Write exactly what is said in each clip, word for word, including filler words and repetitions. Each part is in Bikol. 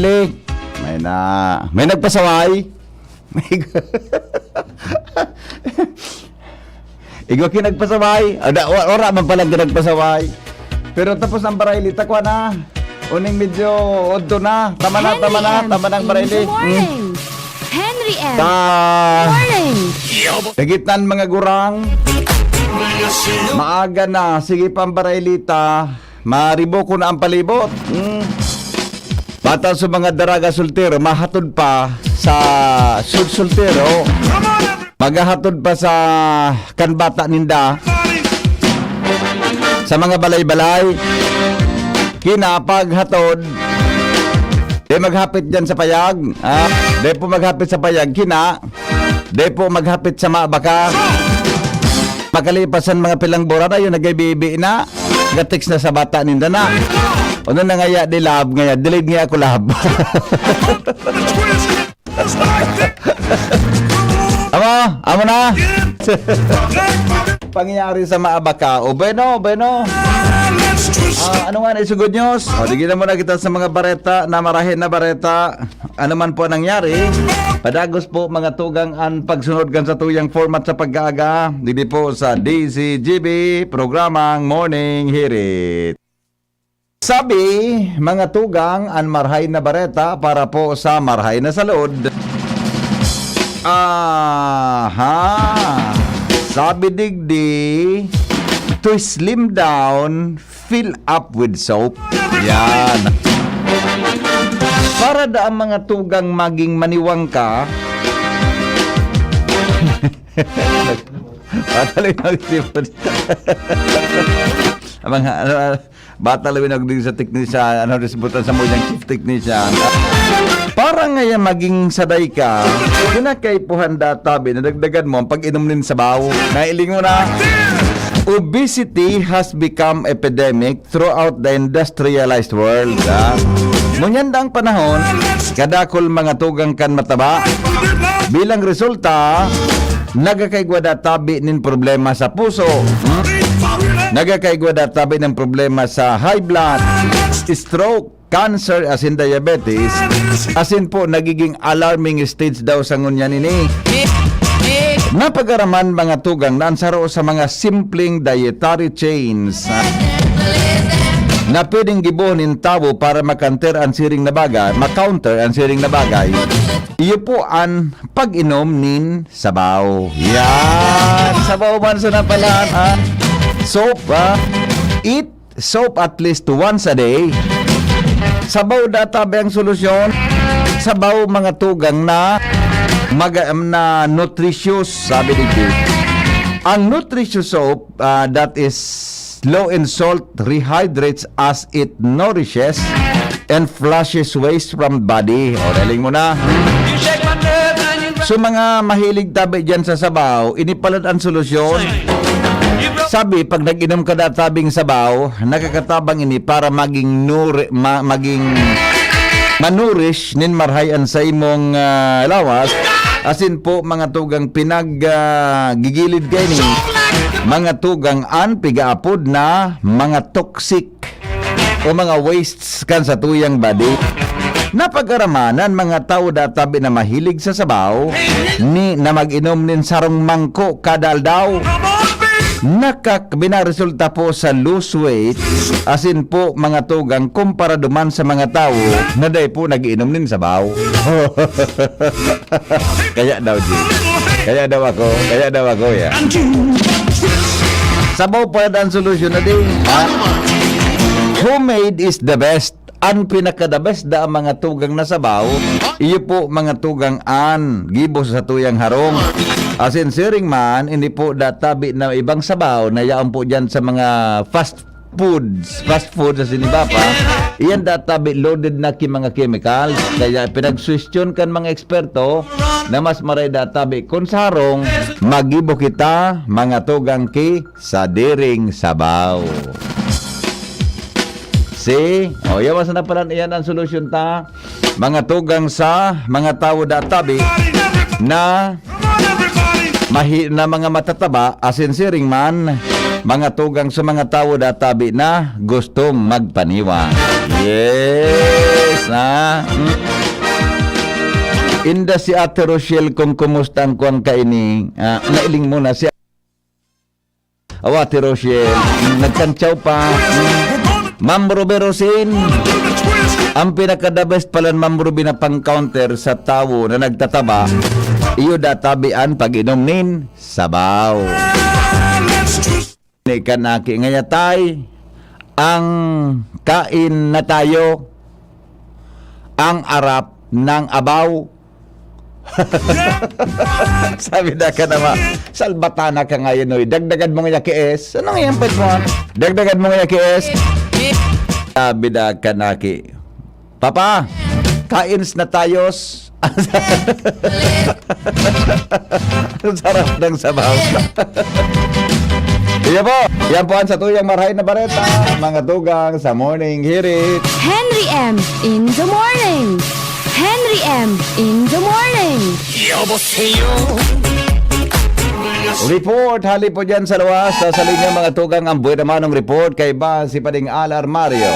Eh, may na, may nagpasaway. May igwa ki nagpasaway. Ada, wa-, wala man pala nagpasaway. Pero tapos ang barayli, takwa na. Uning medyo odto na. Tama na, tama na, Henry M. tama na ang Good barayli. Hmm. morning. Henry M. Ta- Morning. Dagitan mga gurang. Maaga na. Sige pa ang baraylita. Mariboko na ang palibot. Hmm. Bata sa mga daraga soltero, mahatod pa sa sud soltero. Maghahatod pa sa kan bata ninda sa mga balay-balay. Kinapaghatod. Di maghapit dyan sa payag. Ah, di po maghapit sa payag. Kina, di po maghapit sa mabaka. Makalipas ang mga pilang buwan, ayun, nagbibi na. Ga-text na sa bata ninda na. Ano na ngaya, di love, ngaya, delayed ngaya ako love. Amo, amo na. Pangyayari sa maabaka. O, bueno, bueno. Ah, ano nga na, is good news? O, di kita muna kita sa mga bareta na marahin na bareta. Ano man po nangyari, padagos po, mga tugang, ang pagsunod kan satuyang format sa pag-aaga. Didi po sa D Z G B, programang Morning Hirit. Sabi, mga tugang, an marhay na bareta para po sa marhay na salud. Aha! Sabi digdi, to slim down, fill up with soap. Yan. Para da ang mga tugang maging maniwang ka. Patali na ang sipon. Ang mga, ano, Bata lawin ako din sa teknisyan, ano, resbutan sa mo yung chief technician. Para ngaya maging saday ka, kinakaipuhan da tabi, nadagdagan mo ang pag-inom nin sabaw. Nailingon na. Obesity has become epidemic throughout the industrialized world. Ha? Ngunyan daang panahon, kadakol mga tugang kan mataba. Bilang resulta, nagkakaigwa da tabi nin problema sa puso. Hmm? Nagkakaigwa da tabi ng problema sa high blood, stroke, cancer, asin diabetes. Asin po, nagiging alarming stage daw sa ngunyan ini. Napagaraman mga tugang na ang saro sa mga simpleng dietary change na pwedeng gibohon nin tawo para makanter ang siring na bagay, makounter ang siring na bagay. Iyo po an pag-inom nin sabaw. Yan! Sabaw man sa napalaan, ha? Soap, ha? Eat soap at least once a day. Sabaw da tabi ang solusyon. Sabaw mga tugang na mag-, na nutritious, sabi ni Jim. Ang nutritious soap, ah, that is low in salt, rehydrates as it nourishes and flushes waste from body. O, daling mo na. So, mga mahilig tabi dyan sa sabaw, ini pala ang solusyon. Sabi, pag nag-inom ka da tabing sabaw, nakakatabang ini para maging nuri-, ma-, maging manurish nin marhay an sa imong, ah, lawas. Asin po, mga tugang pinag, ah, gigilid kaini, mga tugang an pigaapod na mga toxic o mga wastes kan sa tuyang body. Napag-aramanan mga tawo da tabi na mahilig sa sabaw, ni na mag-inom nin sarong mangko kada aldaw. Nakak-, binaresulta po sa lose weight, asin po mga tugang kumpara duman sa mga tawo na dai po nag-iinom nin sabaw. Kaya daw, G. Kaya daw ako, kaya daw ako, ya. Sabaw pa ang solusyon na din, ha? Homemade is the best. Ang pinaka-the best da ang mga tugang na sabaw, iyo po mga tugang an gibo sa tuyang harong. Asin siring man, hindi po da tabi na ibang sabaw na yaon po dyan sa mga fast foods, fast food sa sinibapa, iyan da tabi loaded na ki mga chemicals. Kaya pinagsuwestiyon kan mga eksperto na mas maray da tabi kun sa harong, magibo kita, mga tugang ki sadiring sabaw. See? O, yawas na pala iyan ang solusyon ta. Mga tugang sa mga tawo da tabi na mahi-, na mga matataba, asin siring man, mga tugang sa mga tawo da tabi na gustong magpaniwang. Yes! Na, mm. Inda si Ate Rochelle kung kumusta ang kuwang kaini. Ah, nailing mo na si Awa, Ate Rochelle. Mm, nagkantsaw pa. Mm. Ma'am Ruby Rosin, ang pinaka-the best pala ni Ma'am Ruby na pang-counter sa tawo na nagtataba, iyo databian pag-inom nin sabaw. Ni kanaki ngaya tay, ang kain na tayo, ang arap ng abaw. Sabi na ka naman, salbatana ka ngayon, oy. Dagdagan mo nga kies. Ano nga yan, Petron? Dagdagan mo nga kies. Sabi na ka, Naki. Papa, kains na tayos. Ang sarap ng sabaw. Iyo po, yan po ang satuyang marahay na bareta, mga tugang sa Morning Hirit. Henry M in the morning. Henry M in the morning. 여보세요. Report, hali po dyan sa luwas. Sa linya, mga tugang, ang buhay naman ng report kay ba si Pading Al Armario.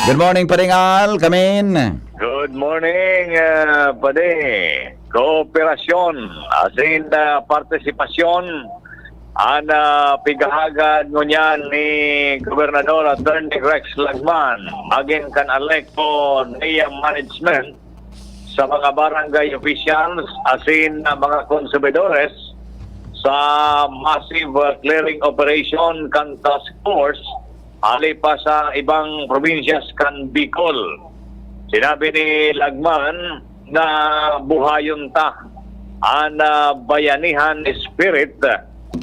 Good morning, Pading Al. Kamin. Good morning, ah, Pade. Kooperasyon, as in, ah, partisipasyon, an, ah, pigahagad ngunyan ni Gobernador Attorney Rex Lagman, magin kan Aleco N E A Management sa mga barangay officials, as in, ah, mga konsumidores sa massive, ah, clearing operation kan task force hali pa sa ibang probinsyas kan Bicol. Sinabi ni Lagman na buhayon ta an, ah, bayanihan spirit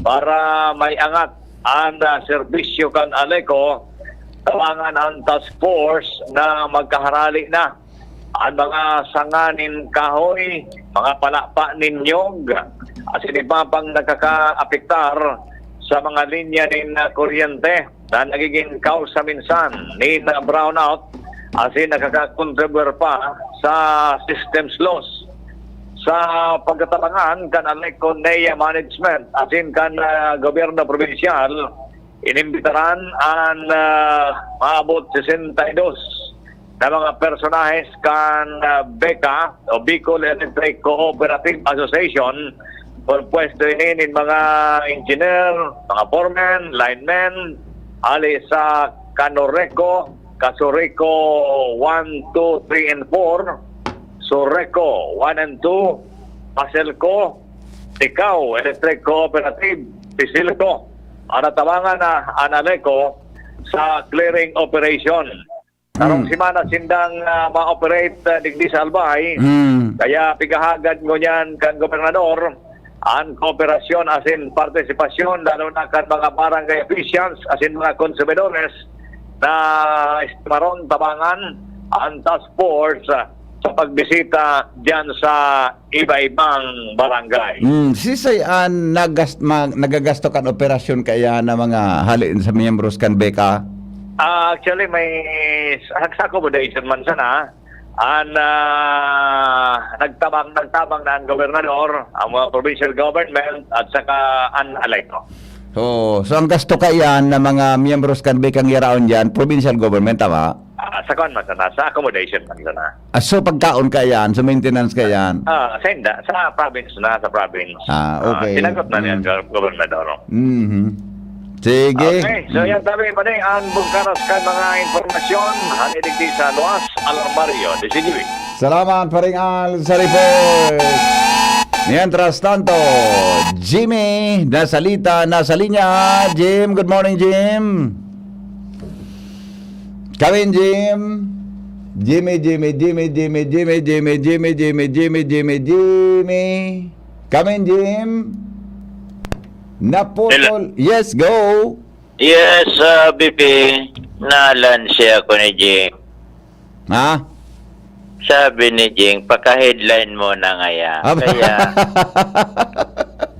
para may angat an, ah, serbisyo kan Aleco, tabangan an task force na magkaharali na an mga sanga nin kahoy, mga palapa nin nyog, asin iba pang nakakaapektar sa mga linya nin, ah, kuryente na nagiging kausa minsan nin, ah, brownout, asin nakakakontribuir pa sa systems loss. Sa pagkatabangan kan Aleco N E A Management asin kan, ah, gobyerno probinsyal, inimbitaran an, ah, maabot sesenta y dos na mga personahes kan, ah, BECA o Bicol Electric Cooperative Association, pwesto ini nin mga engineer, mga foreman, linemen, hali sa Canoreco, Casureco one, two, three, and four, Sureco one and two, Paselco, Ticao Electric Cooperative, Pisilco. An natabangan na an Aleco sa clearing operation. Karong Hmm. semana sindang, ah, ma-operate, ah, digdi sa Albay. Hmm. Kaya pigahagad ngunyan kan gobernador an kooperasyon asin partisipasyon, lalo na kan mga barangay officials asin mga konsumidores na estimaron tabangan an task force, ah, sa pagbisita diyan sa iba-ibang barangay. Hmm, sisay an nagas-, ma-, nagagasto kan operasyon kaya na mga hali sa miyembros kan BECA? Ah, actually, may sa, sa accommodation man sana. An, ah, nagtabang, nagtabang na ang gobernador, ang mga provincial government, at saka an Aleco. Oo. So, ang gasto kaiyan na mga miyembros kan BECA ang yaraon diyan, provincial government, tama? Ah, sa kuwan man sana, sa accommodation man sana. Ah, so, pagkaon kaiyan, so maintenance kaiyan? Ah, sa inda, sa province na, sa province. Ah, okay. Ah, sinagot na niya ang Mm. gobernador. Mhm. Sige. Okay, so Mm. yan tabi pa rin ang bugkaras kan mga impormasyon. Hali digdi sa Luas, Alarmario de Sigiwi. Salamat, Paring Al, sa report. Mientras tanto, Jimmy, nasalita, nasa linya. Jim, good morning, Jim. Kawin, Jim. Jimmy, Jimmy, Jimmy, Jimmy, Jimmy, Jimmy, Jimmy, Jimmy, Jimmy, Jimmy, Jimmy. Kawin, Jim. Naputol. Hello. Yes, go. Yes, ah, B P. Nalansi ako ni Jing. Ha? Sabi ni Jing, "Paka-headline mo na ngaya." Ah, ba- Kaya,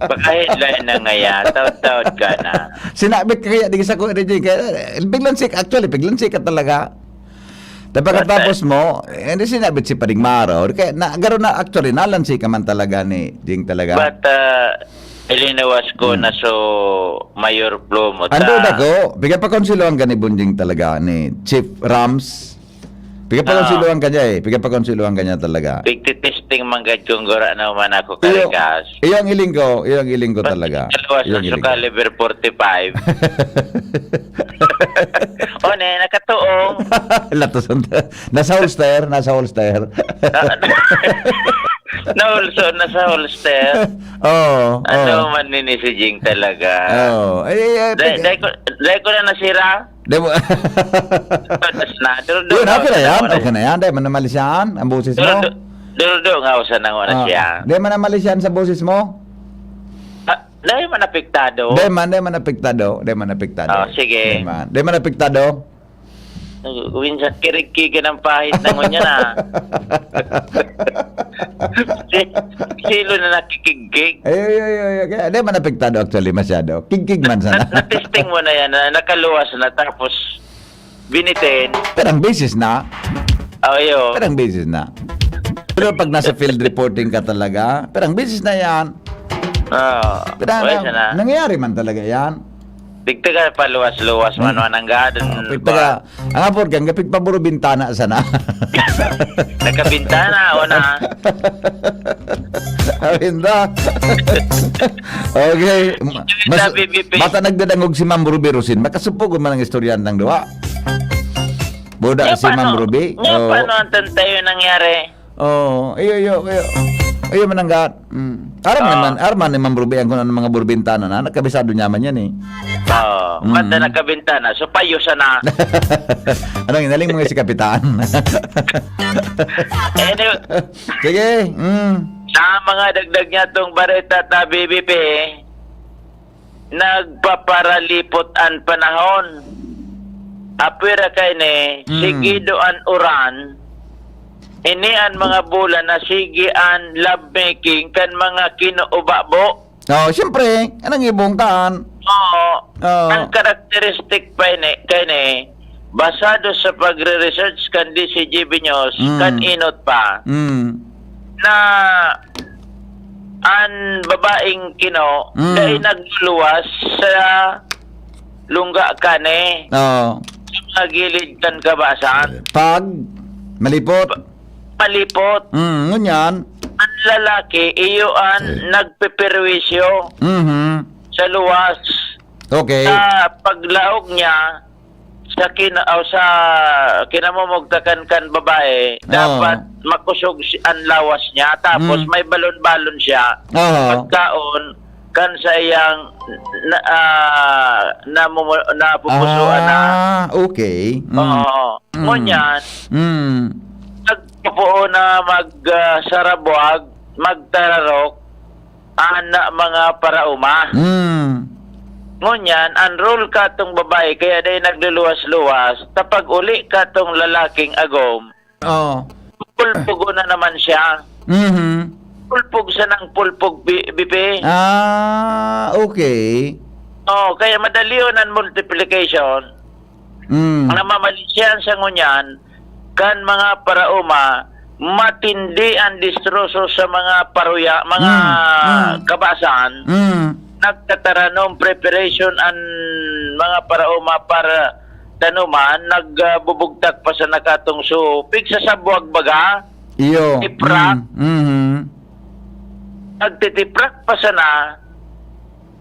paka-headline na ngaya, taod-taod ka na. Sinabit ka kaya, di sa ko, Regine, kaya, eh, piglansi ka, actually, piglansi ka talaga. Tapos pagkatapos But, uh, mo, eh, hindi sinabit si Paring Maro. Kaya, na, garo na, actually, nalansi ka man talaga ni Jing talaga. But, uh, Ilinawas ko Hmm. na so Mayor Plomo Ando ta. Dako, piga pa konselohan ka ni Bonjing talaga, ni Chief Rams. Piga pa Oo. konselohan ka niya eh, piga pa konselohan ka niya talaga. Pigtitesting man gad kung gura na man ako Iyo, karikas. iyo ang iling ko, iyo ang iling ko Ba't talaga. Kaluwas Iyo na ang so iling ko. Caliber forty-five? O, ne, nakatuong. Latos ang, nasa holster, nasa holster. Na holso, nasa holster. Oo, Ano oo. man ni si Jing talaga? Oo. Ay, ay, ay, Dai, pag- dai ko, dai ko na nasira. Di mo Patas na. Durdo Yun, na, okay na yan. durdo na. Okay na yan. Dai man namalis yan. Ang boses mo. Durdo, durdo nga usa na nga na Ah, siya. Di man namalis yan sa boses mo. Ah, dai man apektado. Di man, di man apektado. Di man apektado. Oh, sige. Di man. Di man apektado. Minsan kirigkigan ang pahit na ngunyan, ah. Si-, silo na nakikigkig. Ay, ay, ay, ay, ay. Kaya di man apektado actually masyado. Kigkig man sana. Na-, na-testing mo na yan, na nakaluwas na, tapos binitin. Perang beses na. Oh, iyo. Perang beses na. Pero pag nasa field reporting ka talaga, perang beses na yan. Oo. Pero Pwede na, na. nangyayari man talaga yan. Digdi ka paluwas-luwas man, Hmm. manang gadon. Ah, pwede Ba? ka. Ang apod kang gapig paburo bintana sana. Nakabintana, o na. Abinda. Okay. Ma-, Yung mas, sabi, B P. Bata nagdadangog si Ma'am Ruby Rosin. Makasupog man ang istorya ng duwa. Buda Nga si paano, Ma'am Ruby. nga Oo. paano ang tantayo nangyari? Oo. Iyo, iyo, iyo. Iyo, mananggat. Mm. Aram Oo. naman, aram man ni Ma'am Ruby ang kung ano mga burbintana na. Nagkabisado niya man yan eh. Oo. Mm. Basta nagkabintana. So, payo sana. Anong inaling mga si Kapitan? Anyway. Sige. Mm. Sa mga dagdag niya tong bareta ta, B B P, nagpaparalipot an panahon. Apwera kaini, Mm. sigido an uran. Ini an mga bulan na sige an lovemaking kan mga kinuubabo. Oh, siyempre, anong ibong taan? Oo. Oo. Ang karakteristik pa ini, kaini, basado sa pagre-research kan D C G B News, Mm. kan inot pa, Mm. na an babaeng kino, Mm. dai nagluluwas sa lungga kani, Oo. sa mga gilid kan kabasan. Pag malipot. Pa-, malipot. Mm, ngunyan. An lalaki, iyo an Eh. nagpeperwisyo Mhm. sa luwas. Okay. Sa paglaog niya, sa kina-, o sa kinamumugtakan kan babae, Oo. dapat makusog si, an lawas niya, tapos Mm. may balon-balon siya. Oo. Pagkaon, kan sa iyang na, ah, namumu-, napupusuan na. Ah, okay. Mm. Oo. Mm. Ngunyan, Mm. nagpupuon na mag, ah, sarabwag, magtararok, ana mga parauma. Mm. Ngunyan, ang role katong babae, kaya dai nagluluwas-luwas, ta pag uli katong lalaking agom, Oo. pulpugo na naman siya. Mhm. Pulpog sanang pulpog, bi-, bibi. Ah, okay. Oh, kaya madali yun ang multiplication. Mm. Namamali siya sa ngunyan, kan mga parauma, matindi ang distroso sa mga paruya, mga Mm, mm. kabasan. Mm. Nagtataranom preparation an mga parauma para tanuman, nagbubugtak pa sana katong supig sa sabwag baga. Iyo. Tiprak. Mm, mhm. Nagtitiprak pa sana,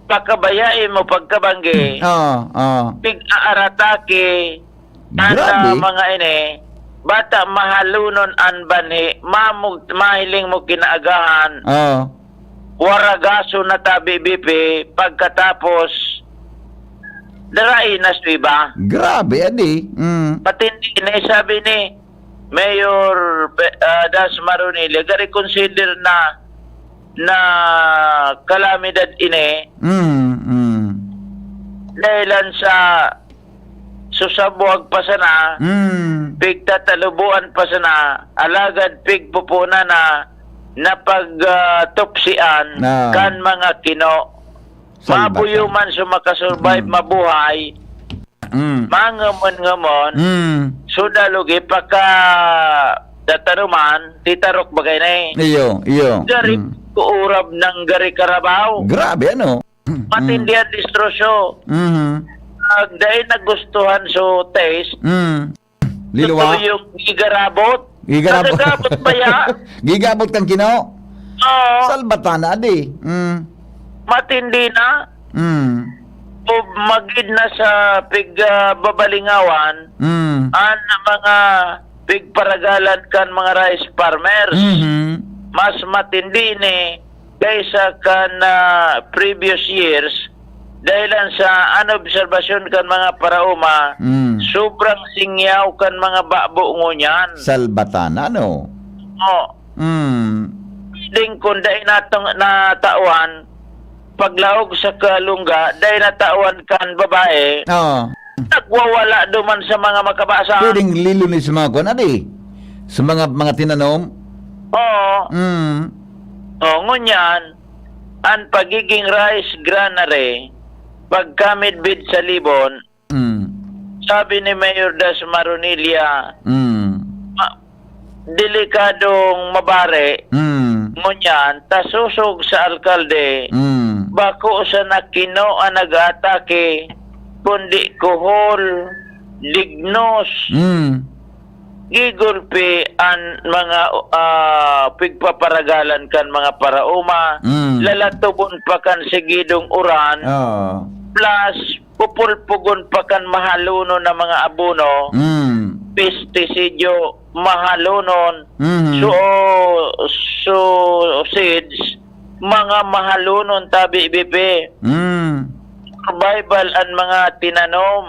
pakabayai mo pagkabanggi. Oo, oo. Pig-aaratake, Grabe. Ana mga ini, bata mahalunon an banhi, mamug-, mahiling mo kinaagahan. Oo. Waragaso na tabi, B P, pagkatapos, darai na sa iba. Grabe, adi. Mm. Matindi na, sabi ni Mayor Pe-, ah, Das Maronilla, gari consider na, na kalamidad ini. Mm, mm. Dahilan sa susabwag pa sana, Mm. pigtatalubuan pa sana, alagad pigpupunan na, na pag, ah, tupsian Ah. kan mga kino. Salba Mabuyo ka. man sa makasurvive, Mm. mabuhay, Mm. mangamon-ngamon, Mm. suda lugi paka tataruman, titarok bagay na eh. Iyo, iyo. Gari, Mm. Kuurab ng gari karabaw. Grabe, ano? Matindi ang distrusyo. Mhm. Pag dahil nagustuhan so taste, Mm. Liluwa. Ito yung gigarabot. Gigarabot. Nagagabot ba ya? Gigabot kang kino? Oo. Salbata na, di. Mm. Matindi na. Mm. O magid na sa pig, ah, babalingawan, Mm. an mga pigparagalan kan mga rice farmers. Mhm. Mas matindi ni kaysa kan, ah, previous years, dahilan sa an obserbasyon kan mga paraoma, Mm. sobrang singyaw kan mga babo ngunyan. Salbatan, ano? Oo. Mm. Ding kun dai natong, natawan, paglaog sa kalungga, dai natawan kan babae. Oo. Nagwawala duman sa mga makabasa. Pwedeng lilo ni sa mga kwan, adi? Sa mga, mga tinanom? Oo. Mm. O, ngunyan, an pagiging rice granary, pagkamidbid sa Libon, Mm. sabi ni Mayor Das Maronilla, Mm. ma-, delikadong mabari, Mm. ngunyan, ta sosog sa alkalde, Mm. bako sa nakino an nag-aatake, kundi kuhol, dignos. Mm. Gigulpi an mga, ah, pigpaparagalan kan mga paraoma, Mm. lalatubon pa kan sigidong uran, Oo. plus pupulpugon pa kan mahalonon na mga abono, Mm. pestisidyo, mahalonon, Mhm. so, so seeds, mga mahalonon tabi, bibi. Mm. Survival an mga tinanom.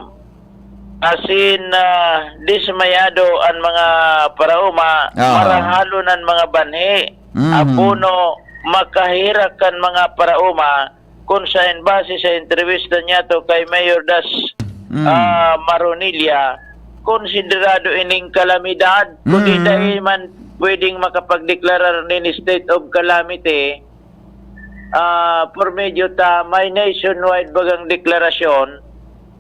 Asin, ah, dismayado an mga paraoma, Aha. marahalon an mga banhi, Mhm. abono, makaherak kan mga paraoma, kun saen base sa entrevista niyato kay Mayor Das, Mm. ah, Maronilla, konsiderado ining kalamidad, kundi Mm. dai man pwedeng makapagdeklarar nin state of calamity, ah, por medyo ta may nationwide bagang deklarasyon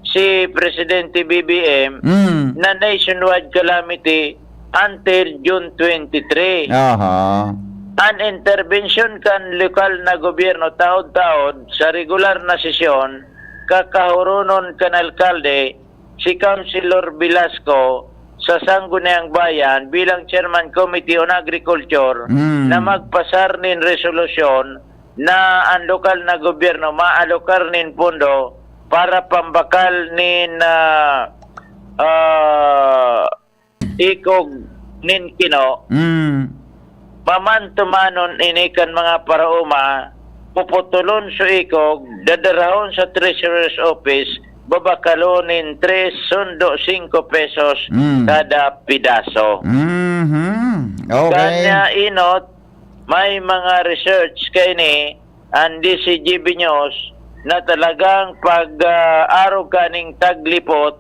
si Presidente B B M Mm. na nationwide calamity until June twenty-three. Aha. An interbensyon kan lokal na gobyerno taod-taod sa regular na sesyon, kakahuronon kan alkalde, si Councilor Velasco sa Sangguniang Bayan bilang Chairman Committee on Agriculture Mm. na magpasar nin resolusyon na an lokal na gobyerno maalokar nin pondo para pambakal nin, ah, ah, ikog nin kino. Mm. Mamantumanon ini kan mga paraoma, puputulon so ikog, dadarahon sa treasurer's office, babakalon nin tres sundo singko pesos Mm. kada pidaso. Mhm. Okay. Kanya inot, may mga research kaini an D C G B News na talagang pag, ah, arog kaning taglipot,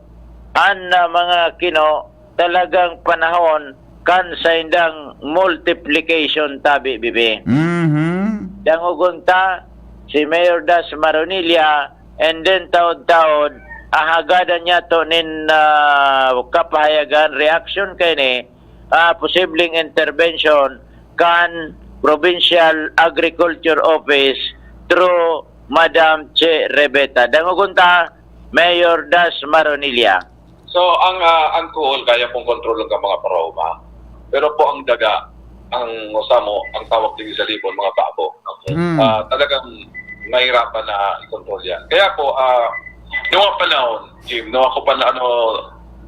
an, ah, mga kino, talagang panahon kan saindang multiplication tabi, bibi. Mhm. Dangogon ta, si Mayor Das Maronilla, and then taod-taod, ahagadan niyato nin, ah, kapahayagan, reaksyon kaini, ah, posibleng intervention kan Provincial Agriculture Office through Madam Che Rebeta. Dangogon ta, Mayor Das Maronilla. So, ang, ah, ang kuol, kaya pong kontrolon kan mga paraoma. Pero po ang daga, ang osamo, ang tawag din sa Libon, mga babo. Okay. Mm. Ah, talagang mahirapan na ikontrol yan. Kaya po, ah, noong panahon, Jim, noong ako pa na, ano,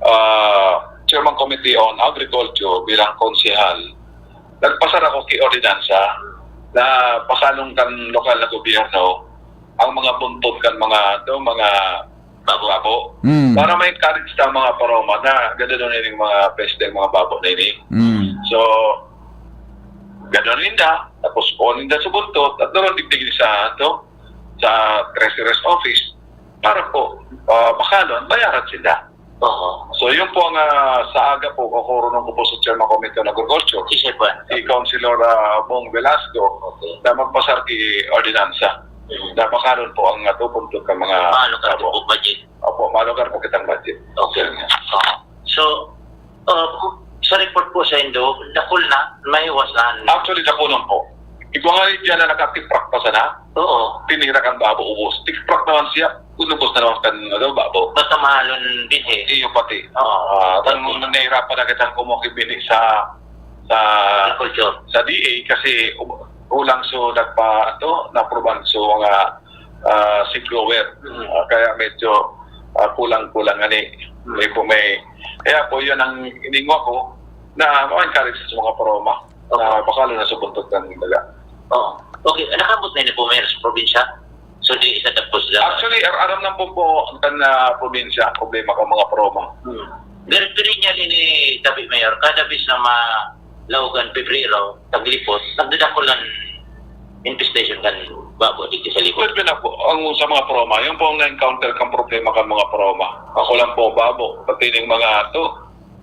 ah, Chairman Committee on Agriculture bilang konsehal, nagpasar ako ki ordinansa na pakalon kan lokal na gobyerno ang mga buntot kan mga, ano, mga babo. Mm. Para ma-encourage ta ang mga paraoma na gadanon ining mga peste, mga babo na ini. Mm. So, gadanon ninda, tapos kuha ninda sa buntot, at doon digdig sa, ano, sa treasurer's office para po, ah, makalon, bayaran sila. Oho. So, yun po ang, ah, sa aga po, kukurunon ko po sa Chairman Committee on Agriculture, si Sir Juan, si Councilor, ah, Bong Velasco, okay, na magpasar ki ordinansa. Mm. Na makaroon po ang, ah, tutuntok ng mga Maalokar babo. Po budget. Opo, maalokar po kitang budget. Okay. Sir. Oho. So, ah, sa report po sa indo, dakul na, may iwasan. Actually, dakulon po. Igwa nga rin dyan na nakatiprak pa sana. Oo. Tinira kan babo, ubos. Tiprak naman siya, inubos na naman kan, ano, babo. Basta mahalon din eh. Iyo pati. Oo. Ah, Pag nahihirapan na kitang kumuha kibini sa, sa, Agriculture. sa D A kasi um, kulang so nagpa, ito, na-approvean so mga ah, seed grower. Mm. Ah, kaya medyo ah, kulang-kulang ani. Mm. May po may, kaya po yun ang iningwa ko na ma-encourage sa mga paroma na Okay. baka na sa buntog ng daga. Oo. Okay, nakabot na ini po, Mayor, sa probinsya? So, di isa tapos lang. Actually, ar- aram na po po ang tan na probinsya, problema ka mga paroma. Hmm. Pero pininyal ini tabi, Mayor, kada bis na malaog an Pebrero, taglipot, nagdadakul an infestation kan babo dito sa libot. Pwede na po, ang sa mga paroma, yung pong na-encounter kang problema kan mga paroma. Ako lang po, babo, pati yung mga to,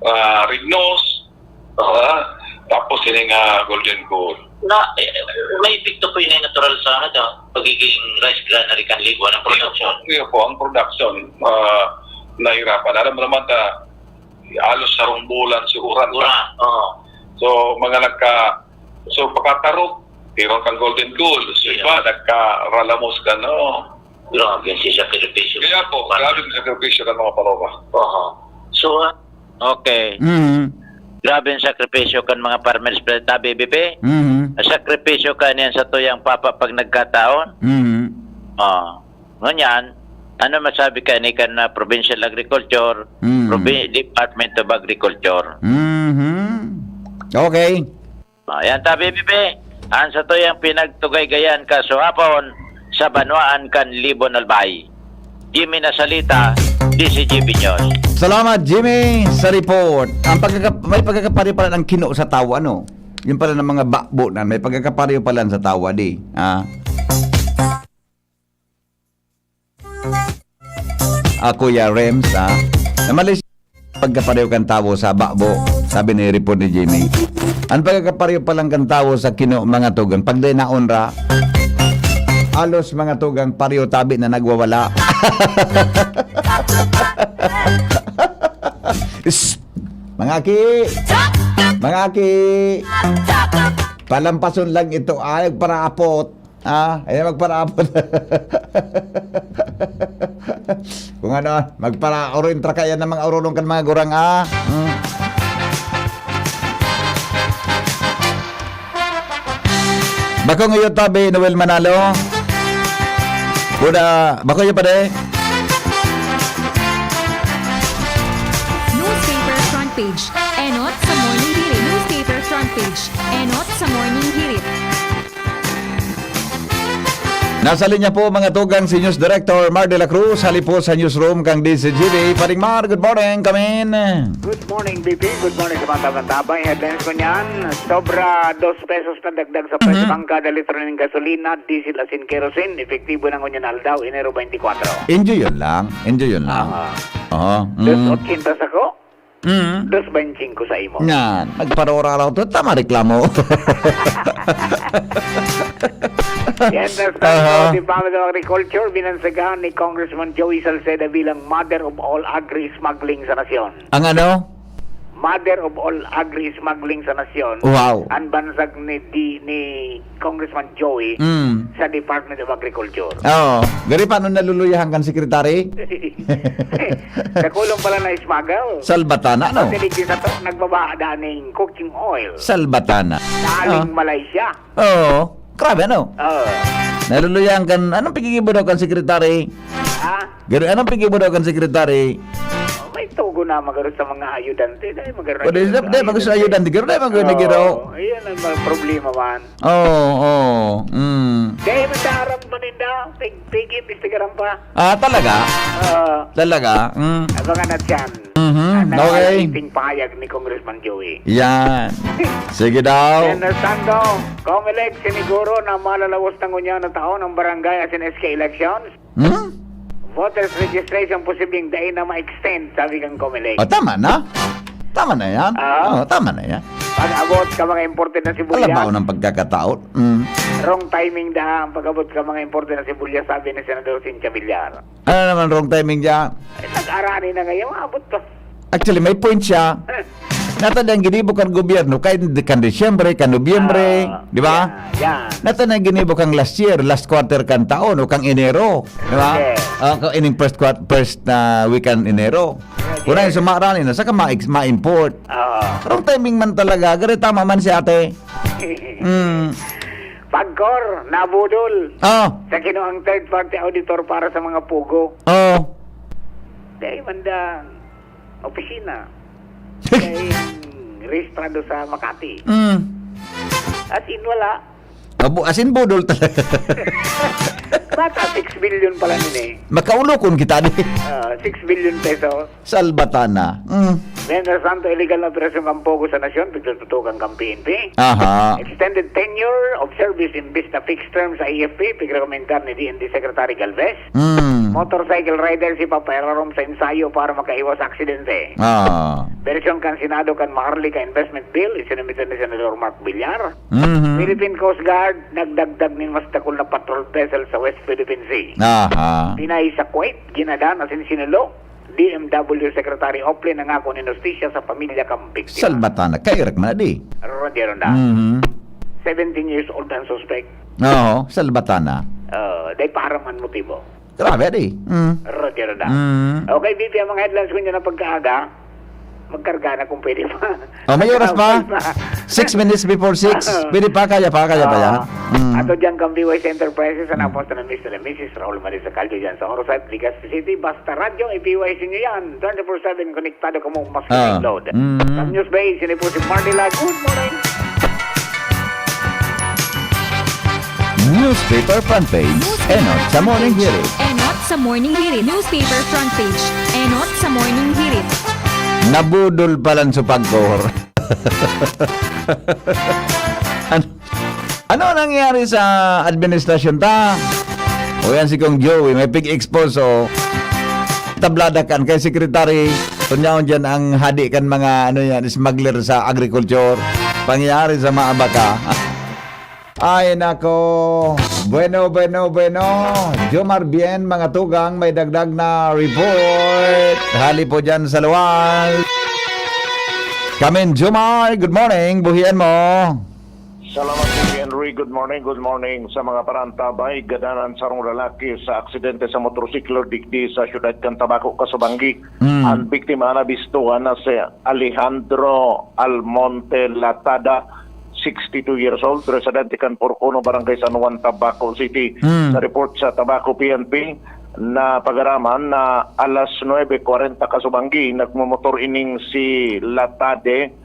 ah, red nose, ah, tapos yun yung ah, golden gold. Na, eh, may epekto po yun yung natural sa ano to, pagiging rice granary kan libo, ang production. Yun po, ang production, ah, nahirapan. Alam mo naman ta, halos sarong bulan si uran. Uran, oo. So, mga nagka, so, pagkatarog, tiron kang golden gold. So, Yeah. iba, nagkaralamos ka, no? Grabe, si sakripisyo. Kaya po, Para- grabe ang sakripisyo ng mga paloma. Aha. So, ah, Okay. Mhm. Grabe ang sakripisyo kan mga farmers, pre, tabi, B P. Mhm. Ang sakripisyo ka niyan sa tuyang papa pag nagkataon. Mhm. Ah. Ngunyan, ano masabi ka ni kan, ah, Provincial Agriculture, Mhm. Provi-, Department of Agriculture? Mhm. Okay. Ah, yan tabi, B P. Ang sa tuyang pinagtugay gayan kasuhapon sa banwaan kan Libon Albay. Jimmy Nasalita, D C G B News. Salamat, Jimmy, sa report. Ang pagkaka-, may pagkakapareho pala ng kino sa tao, ano? Yung pala ng mga bakbo na, may pagkakapareho pala sa tao, di? Ah. Ah, Kuya Rems, ah. Namalis pagkapareho kan tawo sa bakbo, sabi ni report ni Jimmy. Ang pagkakapareho pa lang kan tawo sa kino, mga tugang, pag dai naon ra, alos mga tugang pareho tabi na nagwawala. Shh! Mga aki! Mga aki! Palampason lang ito, ay, parapot. Ah, ayan, magparapon. Kung ano, magpara-, oro yung trakayan ng mga orolong kan mga gurang, ah. Hmm. Bako ngayon tabi, Noel Manalo. Buda, bako yun pa de. Newspaper front page. Enot sa Morning Hirit. Newspaper front page. Enot sa Morning Hirit. Nasa linya po, mga tugang, si News Director Mar de la Cruz, hali po sa newsroom kang D C G B. Paring Mar, good morning, come in. Good morning, B P. Good morning sa mga tabang-tabang. Headlines ko niyan, sobra dos pesos na dagdag sa presyo Mhm. ng kada litro ng gasolina, diesel, asin kerosene. Epektibo na ngunyan na aldaw, Enero twenty-four. Enjoy yun lang. Enjoy yun lang. Ah. Oo. Dos Mm. ochenta sa ko. Mm. Dos veinticinco sa imo. Yan. Nagparora lang to. Tama reklamo. Yan, Aha. Department of Agriculture, binansagan ni Congressman Joey Salceda bilang mother of all agri-smuggling sa nasyon. Ang ano? Mother of all agri-smuggling sa nasyon. Wow. Ang bansag ni, di, ni Congressman Joey Mm. sa Department of Agriculture. Oo. Gari, paano naluluyahan kan secretary? Sa kulong pala na smuggle. Salbatana, no? Pagdalig sa to, nagbaba daning cooking oil. Salbatana. Galing Ah. Malaysia. Oo. Grabe, ano? Oo. Naluluyahan kan, anong pigigibo daw kan secretary? Ha? Garo, anong pigibo daw kan secretary? Oh, may tugo na magaro sa mga ayudante. Dahil magaro na Pwede, magaro di, sa di, magaro sa ayudante. Garo na magaro na Oo, garo. Iyan ang mga problema man. Oo, oo. Mm. Dahil masarap man ninda, pig-, pig-imbestigaran pa. Ah, talaga? Oo. Talaga? Mm. Abangan natin. Mhm, Ano okay. ang pahayag ni Congressman Joey? Yan. Sige daw. Senator Sando, Comelec, siniguro na malalawos na ngunyan na taon ang barangay asin S K elections. Hmm? Voters registration posibleng dai na ma-extend, sabi kang Comelec. O, tama na. Tama na yan. Ah. O, tama na yan. Pag-abot ka mga imported na sibuyas. Alam mo ang pagkakataon. Mm. Wrong timing da ang pag-abot ka mga imported na sibuyas, sabi ni Senador Cynthia Villar. Ano naman wrong timing dyan? Eh, nag-arani na ngayon, abot pa. Actually, may point siya. Nata ang ginibo kan gobyerno, kay kan Disyembre, kan Nobyembre, Ah, di ba? Yan, yan. Nata ang ginibo kang last year, last quarter kan taon, o kang Enero, di ba? Yes. O kang ining first quart-, first na week kan Enero. Kung na yung sumarani na, saka ma-, ma-import. Oo. Pero timing man talaga, gari tama man si ate. Mm. Pagkor, nabudol. Oh, Sa kinuang third party auditor para sa mga pugo. oh. Dahil mandang opisina. Dahil rehistrado sa Makati. Mm. As in, wala. Abo, as in, budol talaga. Bata, six billion pala nun eh. Makaulokon kita di. Ah, six billion pesos. Salbatana. Mm. Mientras tanto, illegal na operasyon kan pugo sa nasyon, pigtututukan kan P N P. Aha. Extended tenure of service imbis na fixed term sa A F P, pigrekomendar ni D N D Secretary Galvez. Mm. Motorcycle rider si papairarom sa ensayo para makaiwas aksidente. Ah. Bersyon kan Senado kan Maharlika Investment Bill, isinumite ni Senador Mark Villar. Mhm. Philippine Coast Guard, nagdagdag nin mas dakul na patrol vessel sa West Philippine Sea. Aha. Pinay sa Kuwait, ginadan asin sinulo. D M W Secretary Ople nangako nin hustisya sa pamilya kan biktima. Salbatana. Kayo, Rick Manadi. Roger Ronda. Mhm. Seventeen years old ang suspect. Oo, salbatana. Uh, dahil para man motibo. Grabe, di. Mm. Roger Ronda. Mm. Okay, B P, ang mga headlines ko niya na pagkaaga. Magkarga na kung pwede pa. Oh, may oras pa? Pwede pa. Six minutes before six. Pwede pa, kaya pa, kaya pa yan. Ah, Mm. Ato dyan kang B Y Center Prices, ang apos na Mister and Missus Raul Marisa Caldo dyan sa Orosite, Legazpi City. Basta radyo, i-P Y C nyo yan. Twenty-four seven, konektado kamo, mas Ah. load. Mm. Sa News Base, yun po si Marnila. Good morning. Newspaper front page. Enot sa Morning Hirit. Enot sa Morning Hirit. Newspaper front page. Enot sa Morning Hirit. Nabudol palan sa pagkor. An-, ano nangyari sa administrasyon ta? O yan si Kong Joey, may pig-expose, oh. Tablada kan kay Secretary, kunyaon dyan ang hadi kan mga, ano yan, smuggler sa agriculture. Pangyayari sa mga baka. Ay, nako. Bueno, bueno, bueno. Jomar Bien, mga tugang, may dagdag na report. Hali po dyan sa luwal. Kamin, Jomar, good morning. Buhian mo. Salamat, Kuya Henry. Good morning, good morning sa mga parantabay. Gadanan sarong lalaki sa aksidente sa motorsiklo digdi sa siyudad kan Tabaco, Casubangui. Mm. Ang biktima na bistuhan na si Alejandro Almonte Latada, sixty-two years old, residente kan Porcono, Barangay San Juan, Tabaco City. Mm. Sa report sa Tabaco P N P, na pagaraman na alas nuebe kwarenta Casubangui, nagmumotor ining si Latade,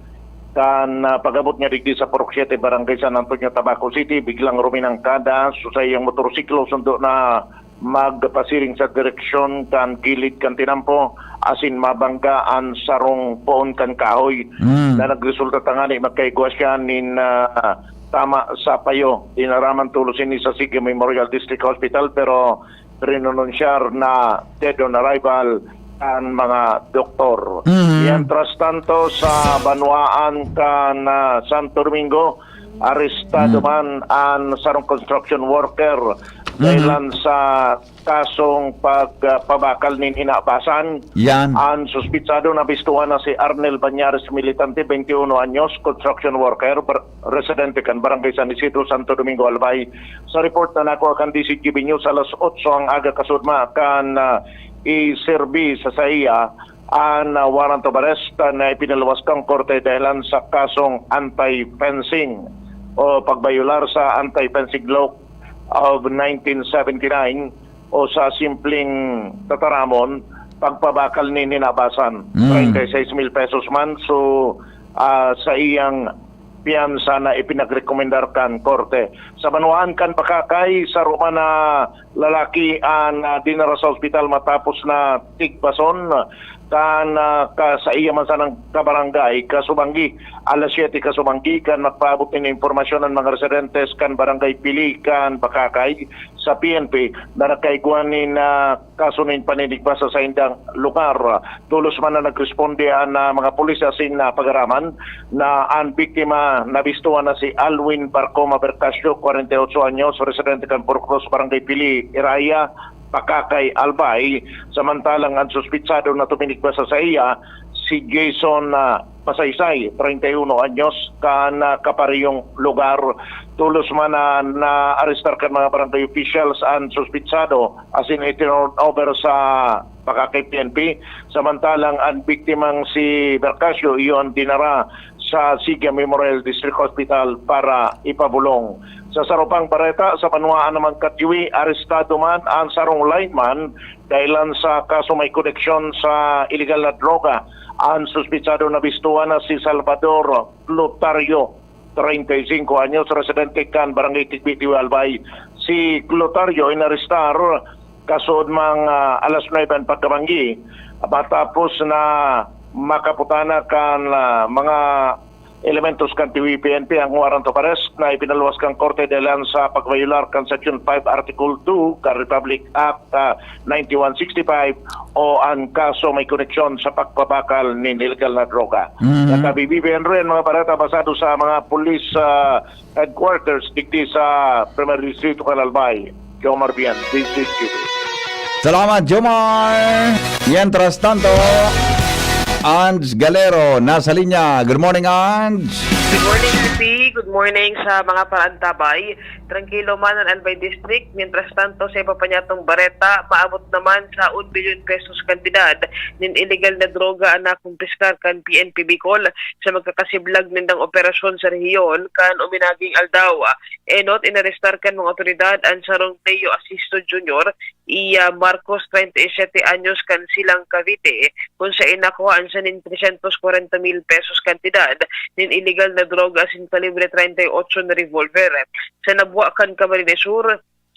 kan, ah, pag-abot niya digdi sa Purok siete, Barangay San Antonio, Tabaco City, biglang ruminangkada sa saiyang motorsiklo, sundo na magpasiring sa direksyon kan gilid kan tinampo, asin mabangga an sarong poon kan kahoy, Mm. na nagresulta tangani magkaigwa siya nin, ah, tama sa payo. Inaraman tolos ini sa Sige Memorial District Hospital, pero rinonunsyar na dead on arrival ang mga doktor. Mhm. Mientras tanto, sa banwaan kan, ah, Santo Domingo, arestado Mhm. man ang sarong construction worker dahilan sa kasong pagpabakal nin inabasan. Yan. Ang suspitsado na bistuhan na si Arnel Bañares Militante, twenty-one anyos, construction worker, bar-, residente kan Barangay San Isidro, Santo Domingo, Albay. Sa report na nakuha kan D Z G B News, alas otso ang aga kasudma kan, ah, iserbi sa saiya ang, ah, warrant of arrest na ipinaluwas kan korte dahilan sa kasong anti-fencing o pagbayolar sa anti-fencing law of nineteen seventy-nine o sa simpleng tataramon, pagpabakal nin inabasan. Mm. Treinta y seis mil pesos man, so, ah, sa iyang piyansa na ipinagrekomendar kan korte. Sa banwaan kan Bacacay, saro man na lalaki ang, ah, dinara sa ospital matapos na tigbason kan, ah, ka, sa iya man sanang kabarangay, Casubangui. Alas siyete Casubangui, kan magpaabot nin impormasyon ang mga residentes kan Barangay Pili kan Bacacay sa P N P na nagkaigwa nin, ah, kaso nin paninigba sa saindang lugar. Tolos man na nagresponde ang, ah, mga pulis asin napagaraman na ang biktima nabistuhan na si Alwin Barcoma Bertasio, kwarenta y otso anyos, residente kan Four Cross, Barangay Pili, Iraya, Bacacay, Albay. Samantalang ang suspitsado na tuminigba sa saiya, si Jason, ah, Masaysay, treinta y uno anyos, kan, ah, kaparehong lugar. Tolos man na naarestar kan mga barangay officials an suspitsado asin itinurn over sa pakaka-P N P. Samantalang an biktimang si Bercasio, iyo an dinara sa Sigia Memorial District Hospital para ipabulong. Sa saro pang bareta, sa banwaan naman kan Tiwi, arestado man an sarong lineman dahilan sa kaso may koneksyon sa iligal na droga. An suspitsado na bistuhan na si Salvador Clotario, treinta y cinco anyos, residente kan Barangay Tigbi, Tiwi, Albay. Si Clotario inarestar kasuod mang, ah, alas nuebe an pagkabanggi, matapos na makaputana kan, ah, mga elementos kan T V P N P ang warrant of arrest na ipinaluwas kan korte dahilan sa pagbayolar kan Section five, Article two kan Republic Act, ah, ninety-one sixty-five o an kaso may koneksyon sa pagpabakal nin iligal na droga. Mhm. Naka-B B B N rin mga bareta basado sa mga police, ah, headquarters digdi sa Primer Distrito kan Albay. Jomar Bian, D Z T V. Salamat, Jomar! Mientras tanto, Ange Galero, nasa linya. Good morning, Ange! Good morning, P P. Good morning sa mga paraantabay. Trangkilo man an Albay District. Mientras tanto, sa iba pa niyatong bareta, maabot naman sa un bilyon pesos kantidad nin iligal na droga an nakumpiskar kan P N P Bicol sa magkakasiblag nindang operasyon sa rehiyon kan uminaging aldaw. Enot, inarestar kan mga otoridad an sarong Leo Asisto Junior, iya Marcos, treinta y siete anyos, kan Silang, Cavite, kun saen nakuhaan siya nin trescientos kwarenta mil pesos kantidad nin iligal na droga asin kalibre treinta y ocho na revolver. Sa nabwa kan Camarines Sur,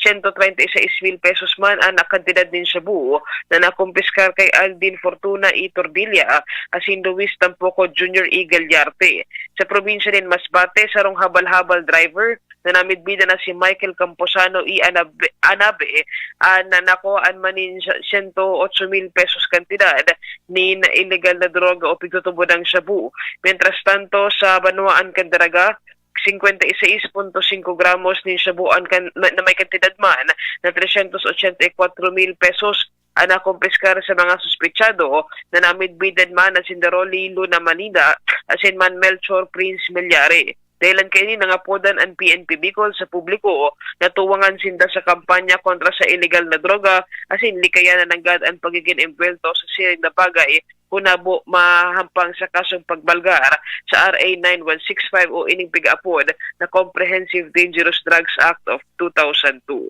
sento treinta y seis mil pesos man an kantidad nin shabu na nakumpiskar kay Aldin Fortuna y Tordilla asin Luis Tampoco Junior y Gallarte. Sa probinsya nin Masbate, sarong habal-habal driver na namidbidan na si Michael Camposano y Anabe, Anabe, ah, na nakuhaan man nin sa-, sento ocho mil pesos kantidad nin iligal na droga o pigtutubod ng shabu. Mientras tanto, sa banwaan kan Daraga, cincuenta y seis punto cinco gramos nin shabu an kan, na, na may kantidad man na trescientos ochenta y cuatro mil pesos an nakumpiskar sa mga suspetsado na namidbidan man na si Daroli Luna Manida asin man Melchor Prince Milyari. Dahilan kaini, nangapodan an P N P Bicol sa publiko na tuwangan sinda sa kampanya kontra sa iligal na droga asin likayan na nanggad an pagigin embuwelto sa siring na bagay kun habo mahampang sa kasong pagbalgar sa R A nine one six five o ining pig-aapod na Comprehensive Dangerous Drugs Act of two thousand two.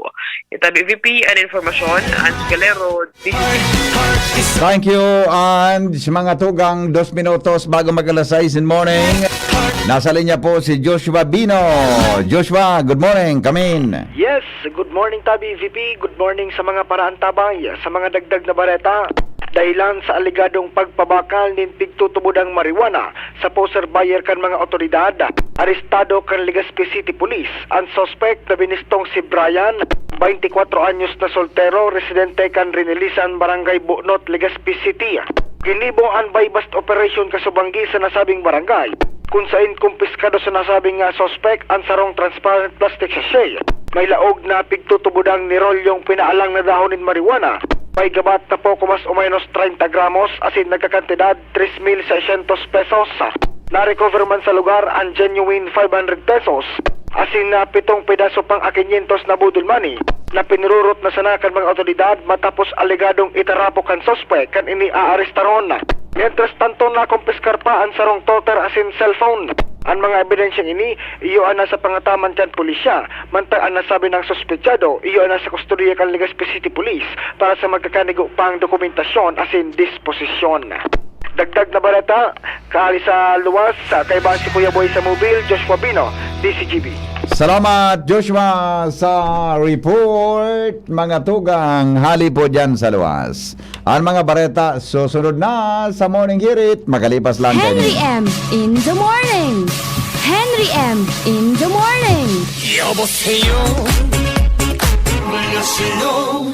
Ito ang V P, an informasyon, Ange Galero, D Z T V. Thank you, Ange. Mga tugang, dos minutos bago mag alas sais in morning. Nasa linya po si Joshua Bino. Joshua, good morning. Kamin. Yes, good morning, Tabi V P. Good morning sa mga paraantabay. Sa mga dagdag na bareta, dahilan sa alegadong pagpabakal nin pigtutubodang marijuana sa poser buyer kan mga otoridad, arestado kan Legazpi City Police an suspek na binistong si Brian, twenty-four anyos na soltero, residente kan Rinilisan, Barangay Bunot, Legazpi City. Ginibo an buy-bust operation kasubanggi sa nasabing barangay, kun sain kumpiskado sa nasabing, ah, suspek an sarong transparent plastic sachet. May laog na pigtutubodang nirolyong pinaalang na dahon nin marijuana. May gabat na poko mas o menos treinta gramos asin nagkakantidad tres mil seiscientos pesos. Na-recover man sa lugar an genuine five hundred pesos asin na pitong pedaso pang a quinientos na boodle money na pinururot na sana kan mga otoridad matapos alegadong itarapok kan suspek kan ini aarestaron. Mientras tanto, nakumpiskar pa an sarong toter asin cellphone. An mga ebidensyang ini, iyo an nasa pangataman kan pulisya, mantang an nasabi nang suspetsado, iyo an nasa kustodiya kan Legazpi City Police para sa magkakanigo pang dokumentasyon asin disposisyon. Dagdag na bareta, kaali sa luwas, sa kaibahan si Kuya Boy sa Mobil, Joshua Bino, D Z G B. Salamat, Joshua, sa report. Mga tugang, hali po dyan sa luwas. Ang mga bareta susunod na sa Morning Hirit, makalipas lang Henry kayo. M in the morning. Henry M in the morning. 여보세요. 안녕하세요.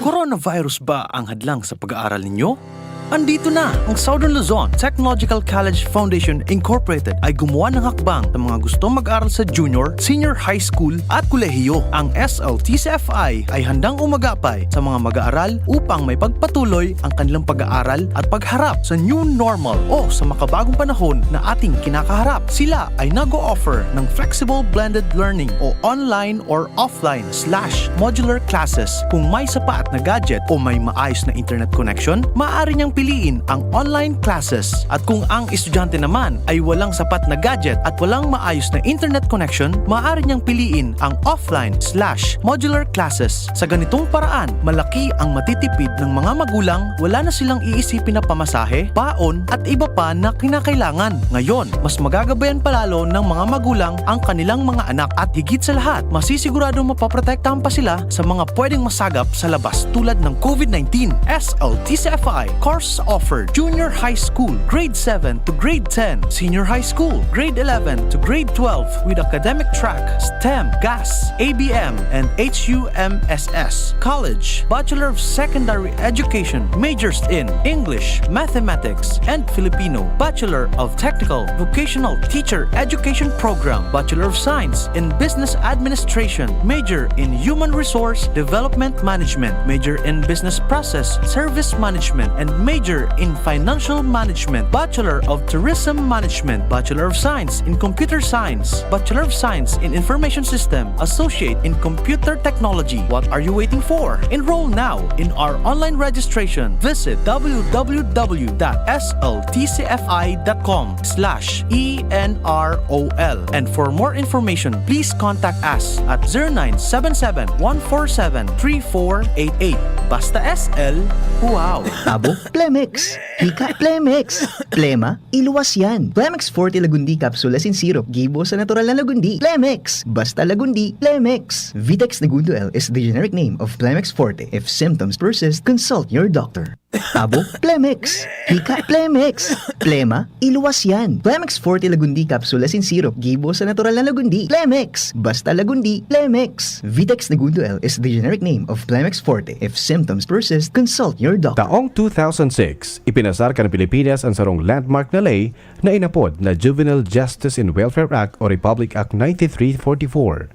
Coronavirus ba ang hadlang sa pag-aaral ninyo? Andito na ang Southern Luzon Technological College Foundation Incorporated ay gumawa ng hakbang sa mga gustong mag-aral sa junior, senior high school at kolehiyo. Ang S L T C F I ay handang umagapay sa mga mag-aaral upang may pagpatuloy ang kanilang pag-aaral at pagharap sa new normal o sa makabagong panahon na ating kinakaharap. Sila ay nag-o-offer ng flexible blended learning o online or offline slash modular classes. Kung may sapat na gadget o may maayos na internet connection, maaari niyang piliin ang online classes. At kung ang estudyante naman ay walang sapat na gadget at walang maayos na internet connection, maaari niyang piliin ang offline slash modular classes. Sa ganitong paraan, malaki ang matitipid ng mga magulang, wala na silang iisipin na pamasahe, baon, at iba pa na kinakailangan. Ngayon, mas magagabayan pa lalo ng mga magulang ang kanilang mga anak at higit sa lahat, masisiguradong mapoprotektahan pa sila sa mga pwedeng masagap sa labas tulad ng COVID nineteen. S L T C F I course offer: Junior High School, Grade seven to Grade ten, Senior High School, Grade eleven to Grade twelve, with academic track STEM, GAS, A B M, and H U M S S. College, Bachelor of Secondary Education, majors in English, Mathematics, and Filipino, Bachelor of Technical Vocational Teacher Education Program, Bachelor of Science in Business Administration, major in Human Resource Development Management, major in Business Process Service Management, and major in Financial Management, Bachelor of Tourism Management, Bachelor of Science in Computer Science, Bachelor of Science in Information System, Associate in Computer Technology. What are you waiting for? Enroll now in our online registration. Visit w w w dot s l t c f i dot com slash e n r o l. And for more information, please contact us at zero nine seven seven, one four seven, three four eight eight. Basta S L, wow! Abo, Plemex! Hika, Plemex! Plema, iluwas yan! Plemex Forte Lagundi Capsule Asin Syrup, gibo sa natural na Lagundi. Plemex! Basta Lagundi, Plemex! Vitex Negundo L is the generic name of Plemex Forte. If symptoms persist, consult your doctor. Abo, Plemex! Hika, Plemex! Plema, iluwas yan! Plemex Forte Lagundi Capsule Asin Syrup, gibo sa natural na Lagundi. Plemex! Basta Lagundi, Plemex! Vitex Negundo L is the generic name of Plemex Forte. If symptoms persist, consult your doctor. Taong two thousand six, ipinasar kan Pilipinas an sarong landmark na ley na inapod na Juvenile Justice and Welfare Act o Republic Act ninety-three forty-four.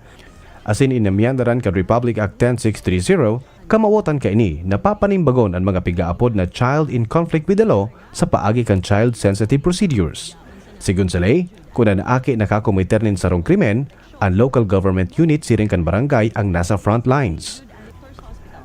Asin inamyandaran kan Republic Act ten six three zero, kamawotan kaini na papanimbagon an mga pigaapod na child in conflict with the law sa paagi kan child-sensitive procedures. Sigon sa ley, kun an aki nakakomiter nin sarong krimen, an local government unit siring kan barangay ang nasa front lines.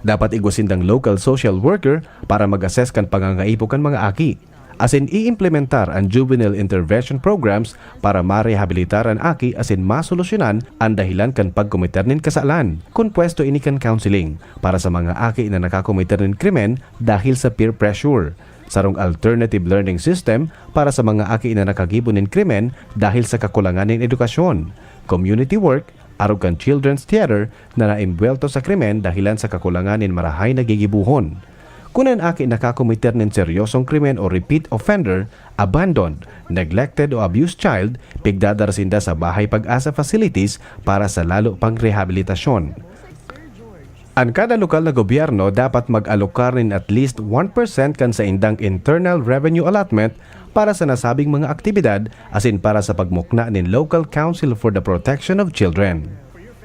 Dapat igwa sindang local social worker para mag-assess kan pangangaipo kan mga aki, asin i-implementar an juvenile intervention programs para marehabilitar an aki asin masolusyonan an dahelan kan pagkomiter nin kasalan. Kun pwesto ini kan counseling para sa mga aki na nakakomiter nin krimen dahil sa peer pressure, sarong alternative learning system para sa mga aki na nakagibo nin krimen dahil sa kakulangan nin edukasyon, community work, arog kan Children's Theater na naimbuwelto sa krimen dahelan sa kakulangan nin marahay na gigibohon. Kun an aki nakakomiter nin seryosong krimen o repeat offender, abandoned, neglected o abused child, pigdadara sinda sa Bahay Pag-asa facilities para sa lalo pang rehabilitasyon. An kada lokal na gobyerno dapat mag-alokar nin at least one percent kan saindang internal revenue allotment para sa nasabing mga aktibidad asin para sa pagmukna nin Local Council for the Protection of Children.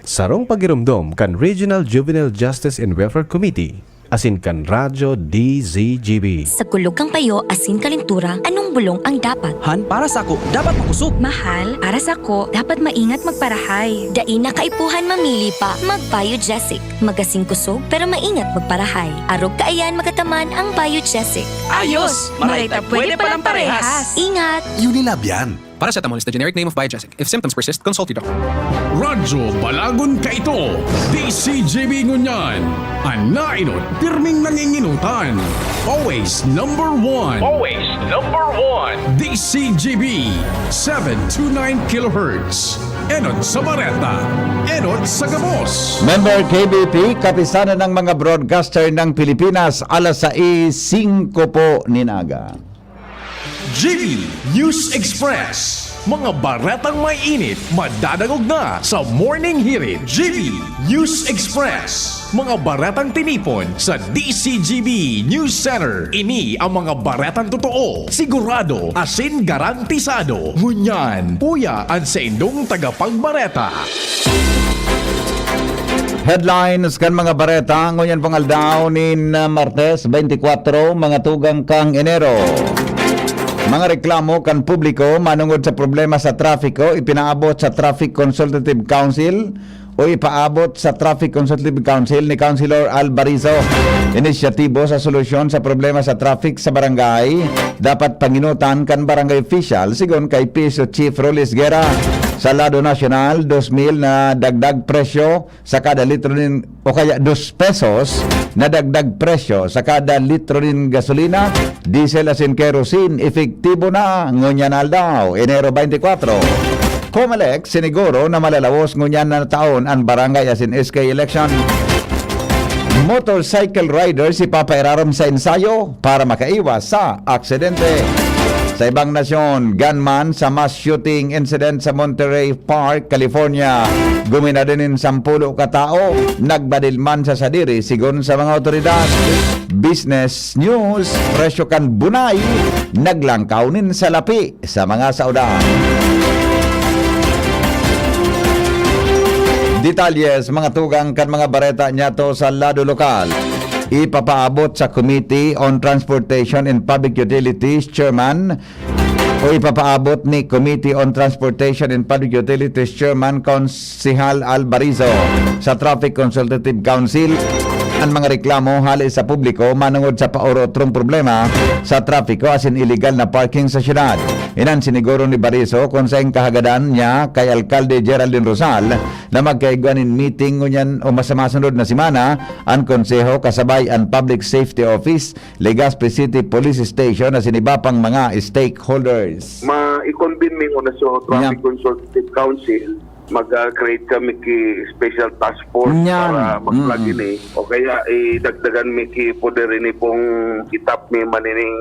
Sarong pagiromdom kan Regional Juvenile Justice and Welfare Committee asin kan Radyo D Z G B. Sa kulog kan payo asin kalintura, anong bulong ang dapat? Han, para sako, dapat makosog. Mahal, para sako, dapat maingat magparahay. Dai na kaipuhan mamili pa, mag-Biogesic. Magasin kosog, pero maingat magparahay. Arog kaiyan magataman ang Biogesic. Ayos! Maray ta pwede palang parehas! Ingat! Unilab yan. Paracetamol is the generic name of Biogesic. If symptoms persist, consult your doctor. Radyo Balagon Kaito, D C G B ngunyan. An nainot, pirming nanginginutan. Always number one. Always number one. D C G B, seven two nine kilohertz. Enot sa bareta, enot sa gabos. Member K B P, Kapisanan ng mga Broadcaster ng Pilipinas, alas sais singko po nin aga. G B News Express. Mga baretang may init, madadangog na sa Morning Hirit. G B News Express. Mga baretang tinipon sa D C G B News Center. Ini ang mga baretang totoo, sigurado, asin garantisado. Ngunyan, uya an saindong tagapagbareta. Headlines kan mga bareta ngunyan pong aldaw nin, ah, Martes, twenty-four, mga tugang kan Enero. Mga reklamo kan publiko manungod sa problema sa trapiko ipinaabot sa Traffic Consultative Council o ipaabot sa Traffic Consultative Council ni Councilor Al Barizo. Inisyatibo sa solusyon sa problema sa traffic sa barangay dapat panginutan kan barangay official, sigon kay P S O Chief Rolis Guerra. Sa lado nasyonal, dos mil na dagdag presyo sa kada litro nin, o kaya dos pesos na dagdag presyo sa kada litro nin gasolina, diesel asin kerosene, epektibo na ngunyan aldaw, Enero twenty-four. Comelec, siniguro na malalawos ngunyan na taon an barangay asin S K election. Motorcycle riders ipapairarom sa ensayo para makaiwas sa aksidente. Sa ibang nasyon, gunman sa mass shooting incident sa Monterey Park, California. Gumina din nin sampulo ka tao, nagbadil man sa sadiri, sigon sa mga otoridad. Business news, presyo kan bunay, naglangkaw nin salapi sa mga saodan. Detalye sa mga tugang kan mga bareta niyato sa lado lokal. Ipapaabot sa Committee on Transportation and Public Utilities Chairman o ipapaabot ni Committee on Transportation and Public Utilities Chairman Konsehal Al Barizo sa Traffic Consultative Council an mga reklamo hale sa publiko manungod sa paorotrong problema sa trapiko asin iligal na parking sa syudad. Iyan an siniguro ni Barizo kun saen kahagadan niya kay Alkalde Geraldine Rosal na magkaigwa nin meeting ngunyan o mas masunod na semana an Konseho kasabay an Public Safety Office, Legazpi City Police Station asin iba pang mga stakeholders. Ma-convene mi ngona sa Traffic Yeah. Consultative Council, mag-create kami ki special task force Yan. para mag-flag Mm-mm. ini. O kaya idagdagan mi ki poder ini pong itap mi man ining,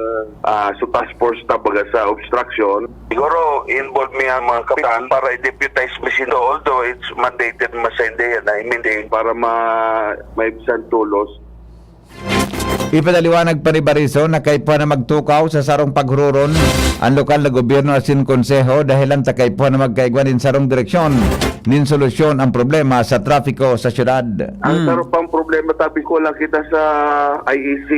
ah, so task force ta baga sa obstruction. Siguro involve mi ang mga kapitan para i-deputize mi sila, although it's mandated man sa hindi yan, I mean, eh, para ma-, maibsan tolos. Ipinaliwanag pa ni Barizo na kaipuhan na magtukaw sa sarong paghuroron an lokal na gobyerno asin konseho dahelan ta kaipuhan na magkaigwa nin sarong direksyon nin solusyon ang problema sa trapiko sa syudad. Ang Hmm. saro pang problema, tabi ko lang kita sa I E C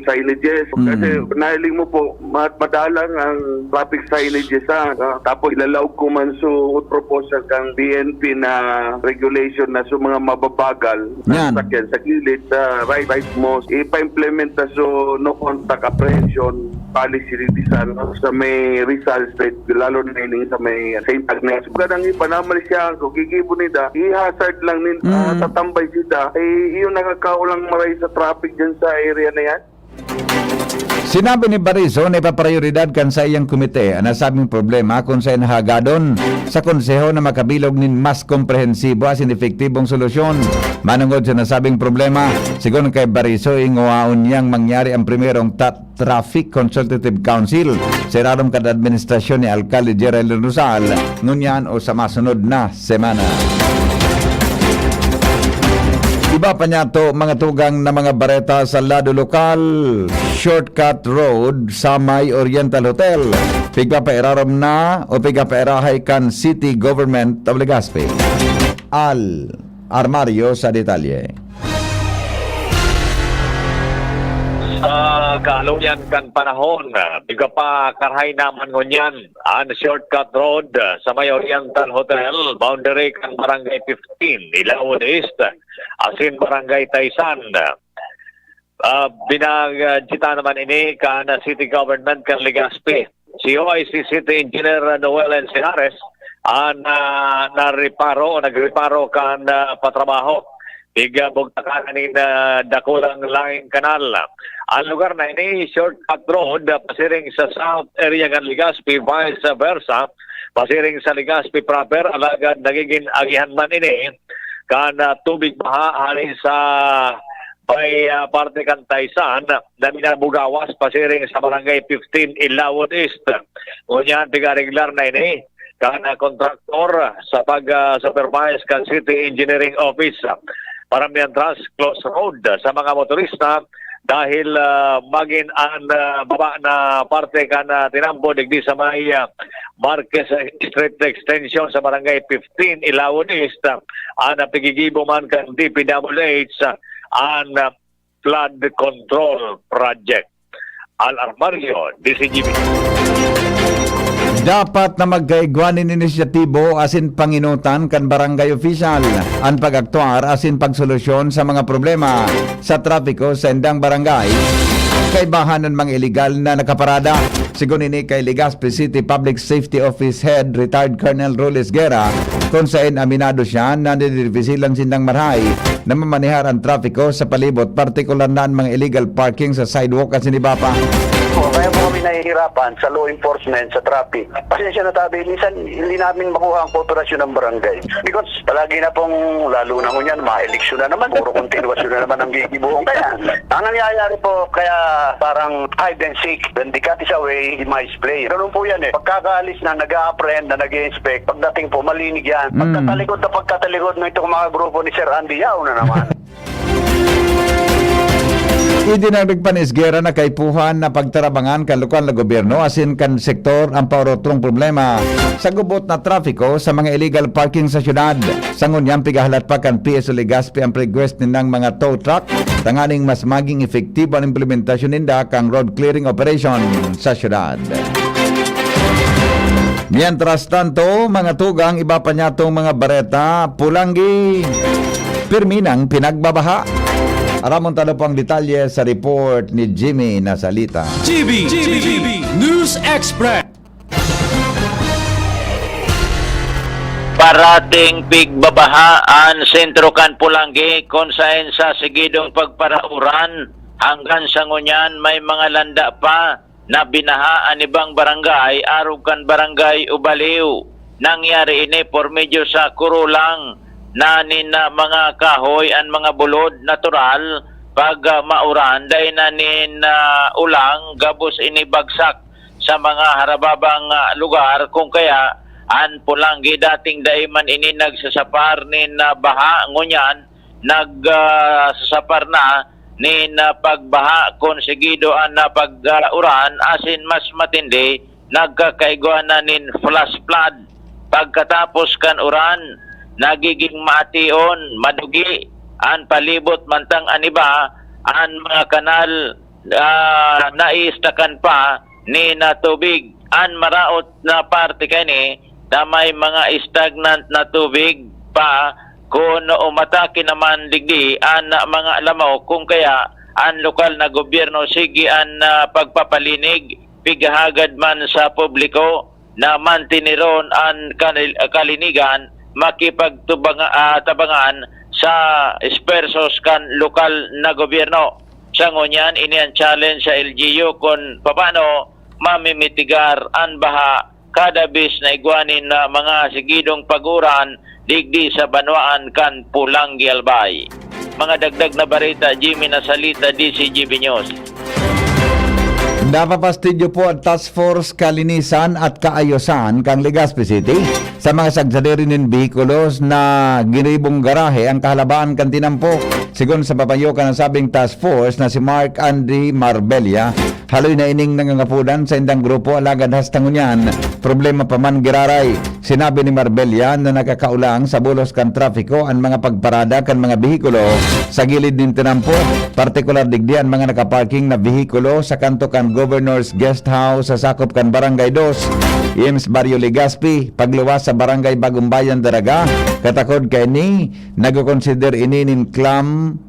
signages. Kasi Hmm. nahiling mo po, ma-, madalang ang traffic signages, ha. Ah, tapos ilalaog ko man so proposal kang B N P na regulation na so mga mababagal na Yan. sasakyan sa gilid, sa right, right most, ipa-implement na so no contact apprehension policy ni Rizal, no? Sa may Rizal Street, lalo na ining sa may Saint Agnes. Baga nang ipanamalisyahan ko, gigibo nida, i-hazard lang nin, ah, Mm. tatambay sida. Eh, iyon nakakaulang maray sa traffic dyan sa area na yan. Sinabi ni Barizo na ipaprioridad kan saiyang komite an nasabing problema kun saen hagadon sa konseho na makabilog nin mas komprehensibo asin epektibong solusyon manungod sa nasabing problema. Sigon kay Barizo, ingowaon niyang mangyari ang primerong ta-, Traffic Consultative Council sa irarom kan administrasyon ni Alkalde Geraldine Rosal ngunyan o sa masunod na semana. Iba pa niyato, mga tugang na mga bareta sa lado lokal, shortcut road sa may Oriental Hotel. Pigpapairarom na o pigpapairahay kan City Government of Legazpi. Al Armario sa detalye. Sa kahaluyan kan panahon, pigpapakarahay na man ngunyan an shortcut road sa may Oriental Hotel, boundary kan Barangay fifteen, Ilawod East, asin Barangay Taysan. Ah, binagita naman ini kan City Government kan Legazpi. Si O I C City Engineer Noel Encihares an, ah, nareparo o nagreparo kan, ah, patrabaho. Tig, ah, bugtakan nin, ah, dakulang laeng kanal. Ang lugar na ini, shortcut road, ah, pasiring sa South Area kan Legazpi, vice versa, pasiring sa Legazpi proper, alagad nagigin agihan man ini kan, ah, tubig baha hali sa may, ah, parte kan Taysan na minabugawas pasiring sa Barangay fifteen, Ilawod East. Ngunyan, pigareglar na ini kan, ah, kontraktor sa pag, ah, supervise kan City Engineering Office. Para mientras, close road sa mga motorista dahil, ah, magin an, ah, baba na parte kan, ah, tinampo digdi sa may, ah, Marquez Street Extension sa Barangay fifteen, Ilawon East, ah, an pigigibo man kan D P W H, ah, an, ah, flood control project. Al Armario, D Z G B. Dapat na magkaigwa nin inisyatibo asin panginutan kan barangay opisyal an pag-aktuar asin pagsolusyon sa mga problema sa trapiko sa indang barangay. Kaibahan an mga iligal na nakaparada. Sigon ini kay Legazpi City Public Safety Office Head Retired Colonel Roles Guerra, kun saen aminado siya na nadidipisilan sindang marahay na mamanehar an trapiko sa palibot, partikular na an mga illegal parking sa sidewalk asin iba pa. Po, kaya po kami nahihirapan sa law enforcement, sa traffic. Pasensya na tabi, minsan hindi namin makuha ang kooperasyon ng barangay. Because palagi na pong, lalo na ngunyan, mga eleksyon na naman, puro kontinwasyon na naman ang gigibuhon. Kaya, ang nangyayari po, kaya parang hide and seek, when the cat is away, he mice play. Ganun po yan eh. Pagkakaalis na, nag-a-apprehend na, nag-i-inspect, pagdating po, malinig yan. Mm. Pagkatalikod na pagkatalikod na itong mga grupo ni Sir Andy, yaw na naman. Idinagdag pa ni Esguerra na kaipuhan na pagtarabangan kan lokal na gobyerno asin kan sektor ang paurotrong problema sa gubot na trapiko sa mga illegal parking sa syudad. Sa ngunyan, pigahalat pa kan P S O Legazpi ang request nindang mga tow truck tanganing mas maging epektibo ang implementasyon ninda kan road clearing operation sa syudad. Mientras tanto, mga tugang, iba pa niyatong mga bareta, Pulanggi, pirmi nang pinagbabaha. Aramon ta na po ang detalye sa report ni Jimmy Nasalita. G B, G B, News Express. Parating pigbabaha an sentro kan Pulanggi, kun saen sa sigidong pagparauran hanggang sa ngunyan may mga landa pa na binaha an ibang barangay arog kan Barangay Ubaliw. Nangyari ini por medyo sa kurulang na nin, ah, mga kahoy an mga bulod, natural, pag, ah, mauran, dai na nin, ah, ulang, gabos ini bagsak sa mga harababang, ah, lugar, kung kaya an Pulanggi dating dai man ini nagsasapar nin, ah, baha, ngunyan nag, ah, sasapar na nin, ah, pagbaha kun sigido an, ah, pag, ah, uran asin mas matindi, nagkakaigwa na nin flash flood. Pagkatapos kan uran, nagiging maation, madugi an palibot mantang an iba, an mga kanal, ah, naiistakan pa nin, ah, tubig. An maraot na parte kaini na may mga stagnant na tubig pa, kun umatake naman digdi an mga lamok, kung kaya an lokal na gobyerno sige an, ah, pagpapalinig, pighahagad man sa publiko na mantineron an kanil-, kalinigan, makipagtubanga-, ah, tabangan sa espuwersos kan lokal na gobyerno. Sa ngunyan, ini an challenge sa L G U kun papaano mamimitigar an baha kada bes na igwa nin, ah, mga sigidong pag-uran digdi sa banwaan kan Pulanggi, Albay. Mga dagdag na bareta, Jimmy Nasalita, D Z G B News. Napapastidyo po ang Task Force Kalinisan at Kaayusan kan Legazpi City sa mga sagsadiri nin behikulos na ginibong garahe ang kahalabaan kan tinampo. Sigon sa papayo kan nasabing task force na si Mark Andy Marbella, haloy na ining nangangapodan sa indang grupo, alagad hasta ngunyan, problema pa man giraray. Sinabi ni Marbella na nakakaulang sa bulos kan trapiko an mga pagparada kan mga behikulo sa gilid nin tinampo, partikular digdi an mga nakaparking na behikulo sa kanto kan Governor's Guest House sa sakop kan Barangay Dos, Ims Barrio Legazpi, pagluwas sa Barangay Bagumbayan, Daraga. Katakod kaini, nagkokonsider ini nin clam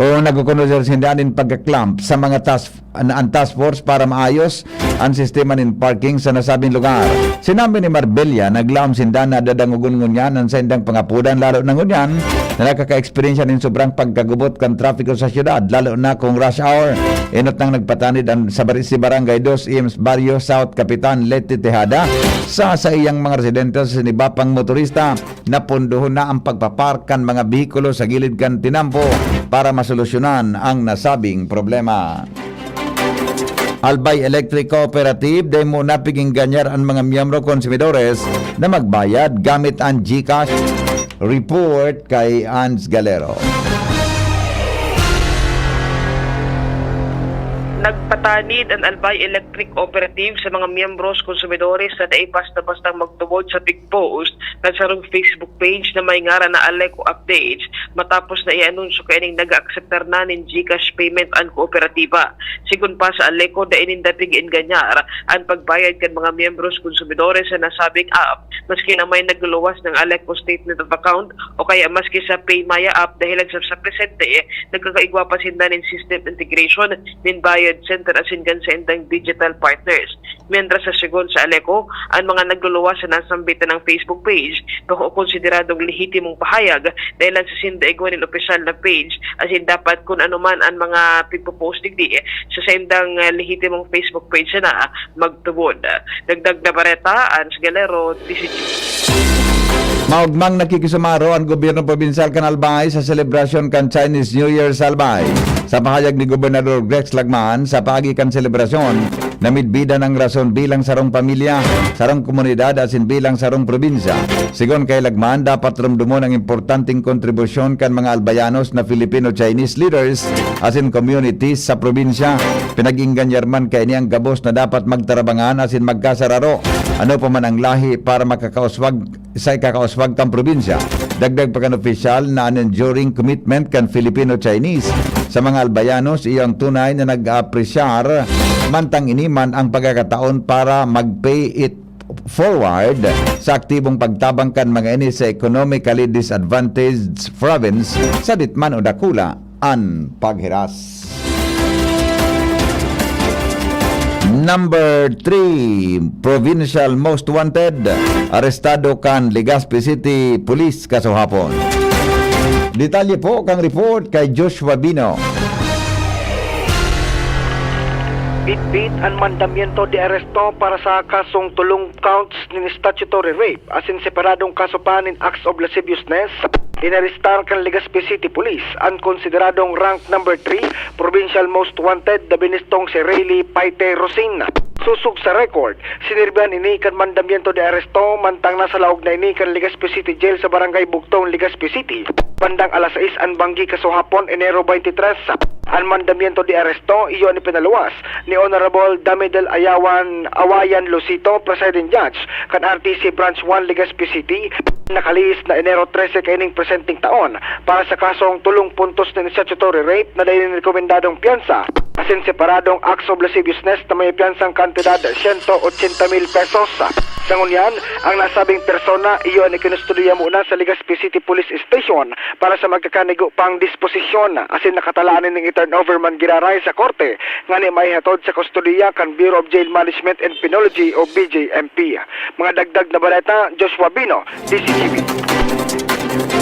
o nagkokonsider sinda nin pagka-clamp sa mga task an, an task force para maayos an sistema nin parking sa nasabing lugar. Sinabi ni Marbella, naglaom sinda na dadangogon ngunyan an saindang pangapodan, lalo na ngunyan na nakaka-eksperyensya nin sobrang pagkagubot kan trapiko sa syudad, lalo na kung rush hour. Enot nang nagpatanid an sa bar-, si Barangay Dos Ims Barrio South Kapitan Leti Tejada sa saiyang mga residente sa sinibapang motorista. Napondohon na ang pagpapark kan mga behikulo sa gilid kan tinampo para masolusyonan ang nasabing problema. Albay Electric Cooperative, dai mo napiginganyar an mga miyembro konsumidores na magbayad gamit an GCash. Report kay Ans Galero. Nagpatanid an Albay Electric Cooperative sa mga miyembros, konsumidores na dai basta-bastang magtubod sa pigpost kan sarong Facebook page na may ngaran na Aleco Updates, matapos na i-anunsyo kaining nag-aakseptar na nin GCash payment an kooperatiba. Sigon pa sa Aleco, dai ninda pig-eenganyar an pagbayad kan mga miyembros, konsumidores sa nasabing app, maski na may nagluluwas nin Aleco Statement of Account o kaya maski sa PayMaya app, dahil lang sa, sa presente, nagkakaigwa pa sinda nin system integration nin Bayad Center asin kan saindang digital partners. Mientras sa sigon sa Aleco, an mga nagluluwas sa nasambit na Facebook page, bako konsideradong lehitimong pahayag dahil lang sa sinda igwa nin opisyal na page, asin dapat kun ano man an mga pigpo-post digdi sa saindang, ah, lehitimong Facebook page sana magtubod. Dagdag na bareta, Ans Galero, D C G. Maogmang nakikisumaro an gobyerno probinsyal kan Albay sa selebrasyon kan Chinese New Year sa Albay. Sa pahayag ni Gobernador Rex Lagman, sa paagi kan selebrasyon, namidbidan an rason bilang sarong pamilya, sarong komunidad asin bilang sarong probinsya. Sigon kay Lagman, dapat rumdomon ang importanteng kontribusyon kan mga Albayanos na Filipino-Chinese leaders asin communities sa probinsya. Pinag-ingganyar man kaini an gabos na dapat magtarabangan asin magkasararo, ano pa man ang lahi, para makakauswag sa ikakauswag kan probinsya. Dagdag pa kan opisyal na an enduring commitment kan Filipino-Chinese sa mga Albayanos iyo ang tunay na nag-aapresyar, mantang ini man ang pagkakataon para mag-pay it forward sa aktibong pagtabang kan mga ini sa economically disadvantaged province, sadit man o dakula an paghiras. Number three, provincial most wanted, arestado kan Legazpi City Police kasuhapon. Detalye po kang report kay Joshua Bino. Bitbit an mandamiento de arresto para sa kasong tolong counts nin statutory rape asin separadong kaso pa nin acts of lasciviousness. Inarestar kan Legazpi City Police an konsideradong rank number three provincial most wanted na binistong si Rayleigh Paite Rosin. Sosog sa record, sinirbihan ini kan mandamiento de arresto mantang nasa laog na ini kan Legazpi City Jail sa Barangay Bugtong, Legazpi City, bandang alas sais an banggi kasuhapon, Enero twenty-three. An mandamiento de arresto iyo an ipinaluwas ni Honorable Damidel Ayawan Awayan Lucito, Presiding Judge kan R T C Branch one, Legazpi City, nakalihis na Enero trese kaining presenteng taon para sa kasong tolong puntos nin statutory rape na dai nin rekomendadong piyansa asin separadong acts of lasciviousness na may piyansang kantidad siyento ochenta mil pesos. Sa ngunyan, ang nasabing persona iyo an ikinustodiya muna sa Legazpi City Police Station para sa magkakanigo pang disposisyon, asin nakatalaan ning i-turnover man giraray sa korte ngani maihatod sa kustodiya kan Bureau of Jail Management and Penology o B J M P. Mga dagdag na baleta, Joshua Bino, D C T V.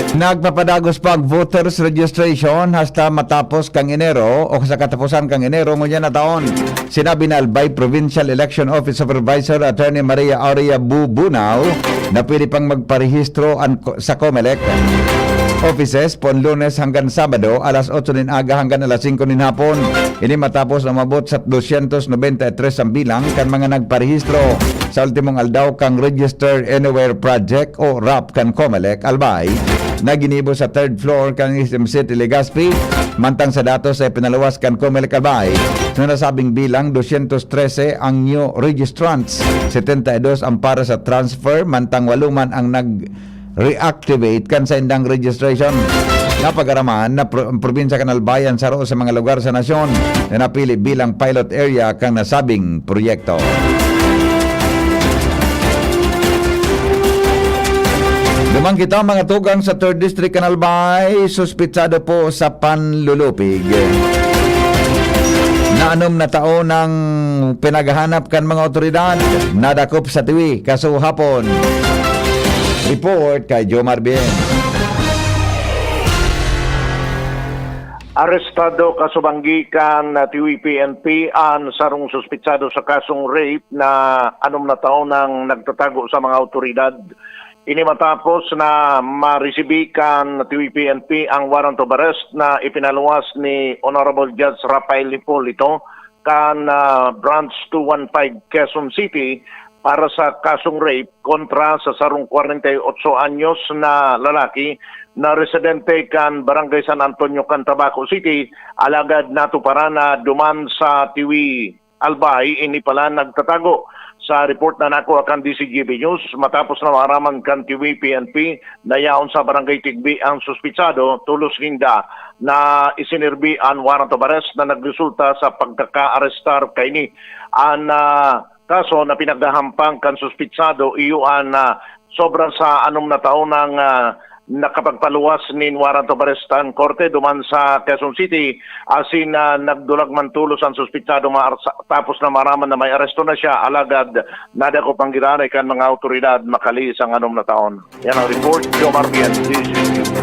Nagpapadagos pa ang voters registration hasta matapos kang Enero o sa katapusan kang Enero ngunyan na taon. Sinabi na Albay Provincial Election Office Supervisor Attorney Maria Aurea Bubunao na pwede pang magparehistro an ko-, sa COMELEC offices pon Lunes hanggang Sabado, alas otso nin aga hanggang alas singko nin hapon. Ini matapos na umabot sa dosyentos nobenta y tres ang bilang kan mga nagparehistro sa ultimong aldaw kan Register Anywhere Project o RAP kan COMELEC Albay, na ginibo sa third floor kan Isem City, Legazpi, mantang sa datos sa ipinaluwas kan COMELEC Albay, na nasabing bilang dosyentos trese ang new registrants, setenta y dos ang para sa transfer, mantang walo man ang nag-reactivate kan saindang registration. Napag-araman na pro-, ang probinsya kan Albay an saro sa mga lugar sa nasyon na napili bilang pilot area kan nasabing proyekto. Duman kita, mga tugang, sa Third District kan Albay, suspitsado po sa panlulupig. Na anom na taon nang pinaghahanap kan mga otoridad, nadakop sa Tiwi kasuhapon. Report kay Jomar Bien. Arestado kasubanggi kan Tiwi P N P an sarong suspitsado sa kasong rape na anom na taon nang nagtatago sa mga awtoridad. Ini matapos na maresibi kan Tiwi P N P ang warrant of arrest na ipinaluwas ni Honorable Judge Rafael Hipolito kan, ah, Branch two one five Quezon City para sa kasong rape kontra sa sarong kwarenta y otso anyos na lalaki na residente kan Barangay San Antonio kan Tabaco City, alagad natuparan na duman sa Tiwi, Albay, ini pala nagtatago. Sa report na nakuha kan D Z G B News, matapos na maaraman kan Tiwi P N P na yaon sa Barangay Tigbi ang suspitsado, tolos ninda na isinirbi an warrant of arrest na nagresulta sa pagkakaarestar kaini. An, ah, kaso na pinaghahampang kan suspitsado iyo an, ah, sobra sa anom na taon nang, ah, nakapagpaluwas nin warrant of arrest an korte duman sa Quezon City, asin, ah, nagdulag man tolos an suspitsado ma-, tapos na maaraman na may aresto na siya, alagad nadakop an giraray kan mga awtoridad makalihis an anom na taon. Yan ang report, Jomar Bien, D Z G B.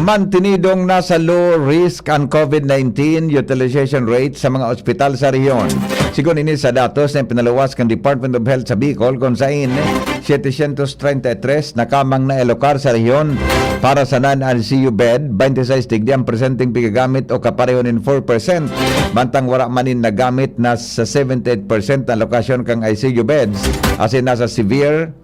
Mantinidong nasa low risk ang COVID nineteen utilization rate sa mga ospital sa rehiyon. Sigon ini sa datos na ipinaluwas kan Department of Health sa Bicol, kung sain setecientos treinta y tres na kamang naelokar sa rehiyon para sa non-I C U bed, twenty-six digdi ang presenteng pigagamit o kapareho nin four percent, mantang wara man nin nagamit na sa seventy-eight percent na lokasyon kan I C U beds, asin nasa severe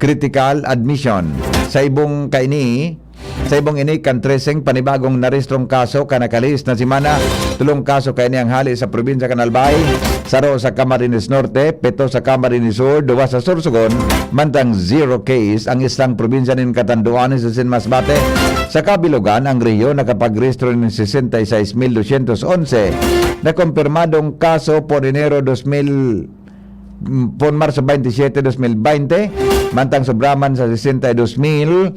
critical admission. Sa ibong kaini, sa ibong ini kan treseng panibagong narehistrong kaso kan nakalihis na semana, tolong kaso kaini ang hale sa probinsya kan Albay, saro sa Camarines Norte, pito sa Camarines Sur, duwa sa Sorsogon, mantang zero case ang islang probinsya nin Catanduanes asin Masbate. Sa kabilogan, ang rehiyon nakapagrehistro nin sesenta y seis mil dosyentos onse na kumpirmadong kaso por Enero dos mil, mm, pon Marso twenty-seven, dos mil twenty, mantang sobra man sa sesenta y dos mil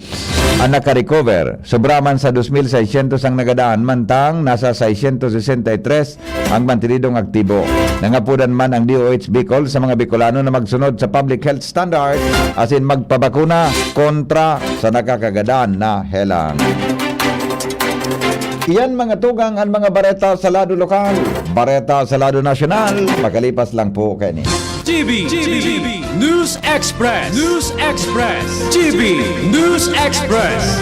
ang naka-recover. Sobra man sa dos mil seiscientos ang nagadaan, mantang nasa seiscientos sesenta y tres ang mantinidong aktibo. Nangapodan man ang D O H Bicol sa mga Bicolano na magsunod sa public health standard asin magpabakuna kontra sa nakakagadan na helang. Iyan, mga tugang, an mga bareta sa lado lokal. Bareta sa lado nasyonal, makalipas lang po kaini. G B, G B, News Express, News Express, G B News Express.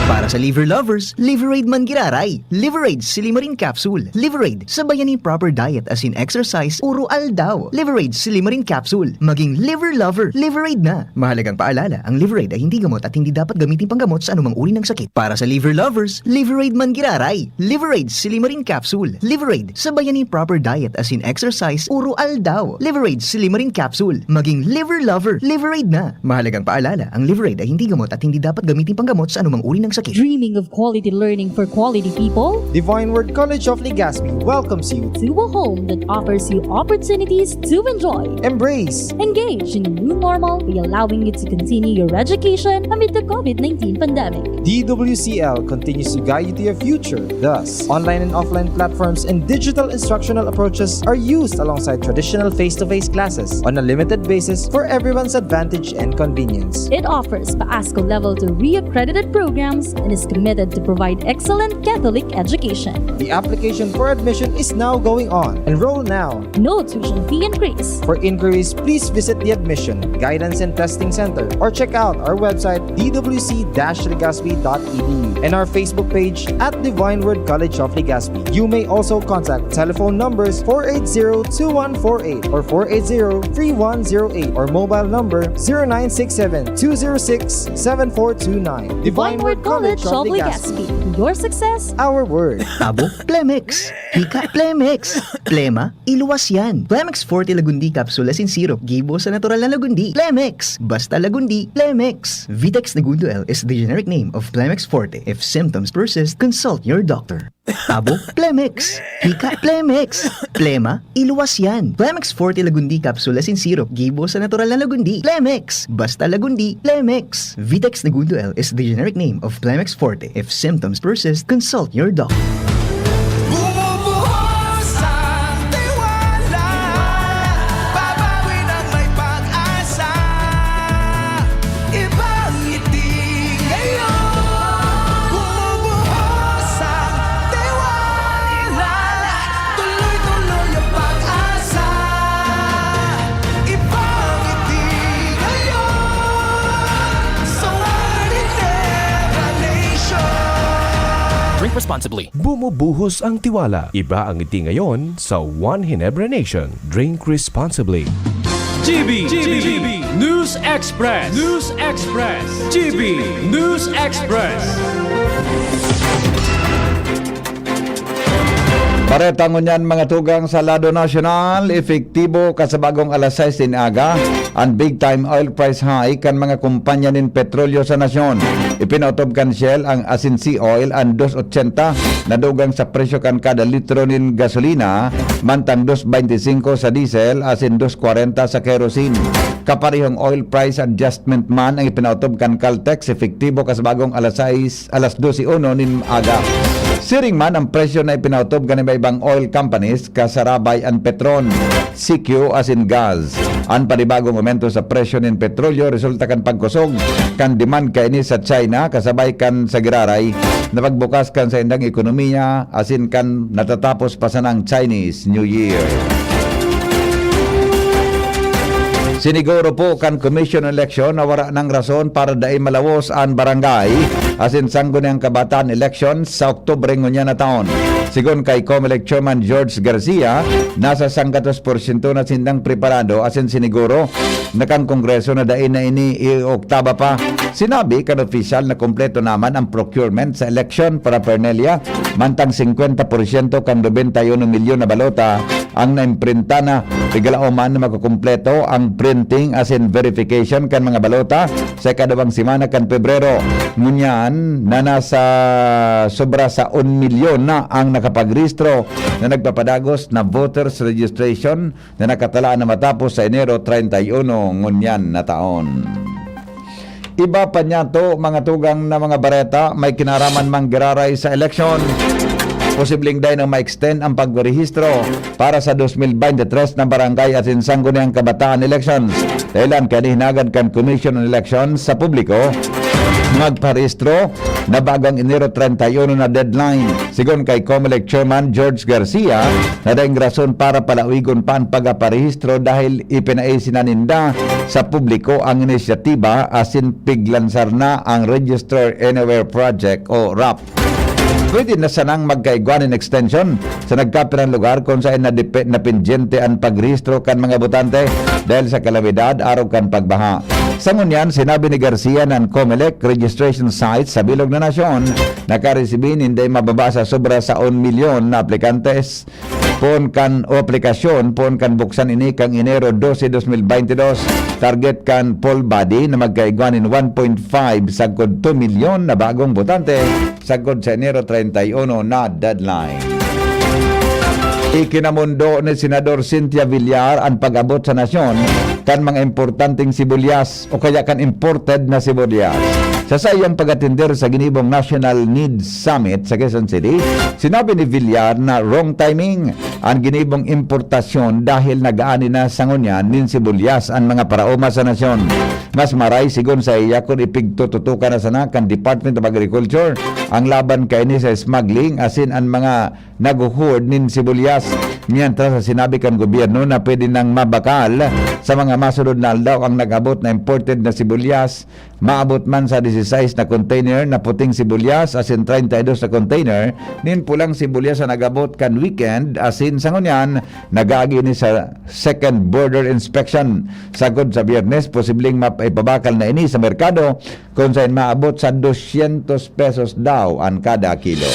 Para sa liver lovers, Liveraid man giraray. Liveraid Silimarin Capsule. Liveraid, sabayan ni proper diet asin exercise oro aldaw. Liveraid Silimarin Capsule. Maging liver lover, Liveraid na. Mahalagang paalala, ang Liveraid ay hindi gamot at hindi dapat gamitin panggamot sa anumang uri ng sakit. Para sa liver lovers, Liveraid man giraray. Liveraid Silimarin Capsule. Liveraid, sabayan ni proper diet asin exercise oro aldaw. Liveraid Silimarin Capsule. Maging liver lover, Liveraid na. Mahalagang paalala, ang Liveraid ay hindi gamot at hindi dapat gamitin panggamot sa anumang uri ng sakit. Dreaming of quality learning for quality people? Divine Word College of Legazpi welcomes you to a home that offers you opportunities to enjoy. Embrace. Engage in a new normal by allowing you to continue your education amid the COVID nineteen pandemic. D W C L continues to guide you to your future. Thus, online and offline platforms and digital instructional approaches are used alongside traditional face-to-face classes on a limited basis for everyone's advantage and convenience. It offers PASCO Level three accredited programs and is committed to provide excellent Catholic education. The application for admission is now going on. Enroll now. No tuition fee increase. For inquiries, please visit the Admission, Guidance and Testing Center or check out our website, d w c dash legazpi dot e d u, and our Facebook page at Divine Word College of Legazpi. You may also contact telephone numbers four eight zero two one four eight or four eight zero three one zero eight or mobile number zero nine six seven two zero six seven four two nine. Divine Word College of Legazpi. Your success, our word. Abo, Plemex. Hika, Plemex. Plema, iluwas yan. Plemex Forte Lagundi Capsule asin Syrup, gibo sa natural na lagundi. Plemex! Basta lagundi, Plemex! Vitex Negundo L is the generic name of Plemex Forte. If symptoms persist, consult your doctor. Abo, Plemex! Hika, Plemex! Plema, iluwas yan. Plemex Forte Lagundi Capsule asin Syrup, gibo sa natural na lagundi. Plemex! Basta lagundi, Plemex! Vitex Negundo L is the generic name of Plemex Forte. If symptoms persist, consult your doctor. Bumubuhos ang tiwala, babawin ang may pag-asa. Ibang ngiti ngayon. Bumubuhos ang tiwala, tuloy-tuloy ang pag-asa. Ibang ngiti ngayon sa Ordinary Nation. Drink responsibly. Bumubuhos ang tiwala. Iba ang ngiti ngayon sa One Ginebra Nation. Drink responsibly. G B, G B, News Express, News Express, G B News Express. Bareta ngunyan, mga tugang, sa lado nasyonal, epektibo kasabagong alas sais nin aga an big time oil price hike kan mga kumpanya nin petrolyo sa nasyon. Ipinautob kan Shell an asin sea oil an dos ochenta na dugang sa presyo kan kada litro nin gasolina, mantang dos beintisinko sa diesel asin dos kwarenta sa kerosene. Kaparehong oil price adjustment man ang ipinautob kan Caltex, epektibo kasabagong alas sais alas dose uno nin aga. Siring man ang presyo na ipinautob kan iba-ibang oil companies, kasarabay an Petron, C Q asin gas. An panibagong aumento sa presyo nin petrolyo resulta kan pagkosog kan demand kaini sa China, kasabay kan sa giraray na pagbukas kan saindang ekonomiya asin kan natatapos pa sanang Chinese New Year. Siniguro po kan Commission on Election na wara nang rason para dai malawos an barangay asin sangguniang kabataan election sa Oktubre ngunyan na taon. Sigon kay Comelec Chairman George Garcia, nasa sanggatos porsyento na sindang preparado asin siniguro na kan Kongreso na dai na ini i-oktaba pa. Sinabi kan opisyal na kompleto naman ang procurement sa election paraphernalia, mantang singkwenta porsyento kan nobenta y uno milyon na balota ang naimprinta na. Pigalaom man na makukumpleto ang printing asin verification kan mga balota sa ikaduwang semana kan Pebrero. Ngunyan na nasa sobra sa un milyon na ang nakapagrehistro na nagpapadagos na voters registration na nakatalaan na matapos sa Enero treinta y uno ngunyan na taon. Iba pa niyato, mga tugang, na mga bareta may kinaraman mang giraray sa eleksyon. Posibleng dai na ma-extend ang pagrehistro para sa dos mil beintitres na barangay asin sangguniang kabataan elections. Dahilan kaya hinagad kan Commission on Elections sa publiko magparehistro na bago ang Enero treinta y uno na deadline. Sigon kay Comelec Chairman George Garcia, na daing rason para palawigon pa an pagpaparehistro dahil ipinaisin na ninda sa publiko ang inisyatiba asin piglansar na ang Register Anywhere Project o rap. Pwede na sanang magkaigwa nin extension sa nagkapirang lugar kun saen na depe-, na pendyente an pagrehistro kan mga botante dahil sa kalamidad arog kan pagbaha. Sa ngunyan, sinabi ni Garcia na an Comelec registration sites sa bilog na nasyon nakaresibi nin dai mababa sa sobra sa un milyon na aplikantes poon kan, o aplikasyon poon kan buksan ini kan Enero dose, dos mil beintidos. Target kan poll body na magkaigwa nin one point five sagkod two milyon na bagong botante sagkod sa Enero treinta y uno na deadline. Ikinamondo ni Senador Cynthia Villar an pag-abot sa nasyon kan mga importanteng sibulyas o kaya kan imported na sibulyas. Sa saiyang pag-atender sa ginibong National Needs Summit sa Quezon City, sinabi ni Villar na wrong timing an ginibong importasyon dahil nag-aani na sa ngunyan nin sibulyas an mga paraoma sa nasyon. Mas maray, sigon saiya, kun ipigtututukan na sana kan Department of Agriculture ang laban kaini sa smuggling asin an mga nagho-hoard nin sibulyas. Mientras, sa sinabi kan gobyerno na pwede nang mabakal sa mga masunod na aldaw ang nag-abot na imported na sibulyas, maabot man sa dieciséis na container na puting sibulyas asin treinta y dos na container nin pulang sibulyas sa nag-abot kan weekend, asin sa ngunyan, nag-aagi ini sa second border inspection. Sagkod sa Biyernes, posibleng maipabakal na ini sa merkado, kun saen maabot sa dosyentos pesos daw an kada kilo.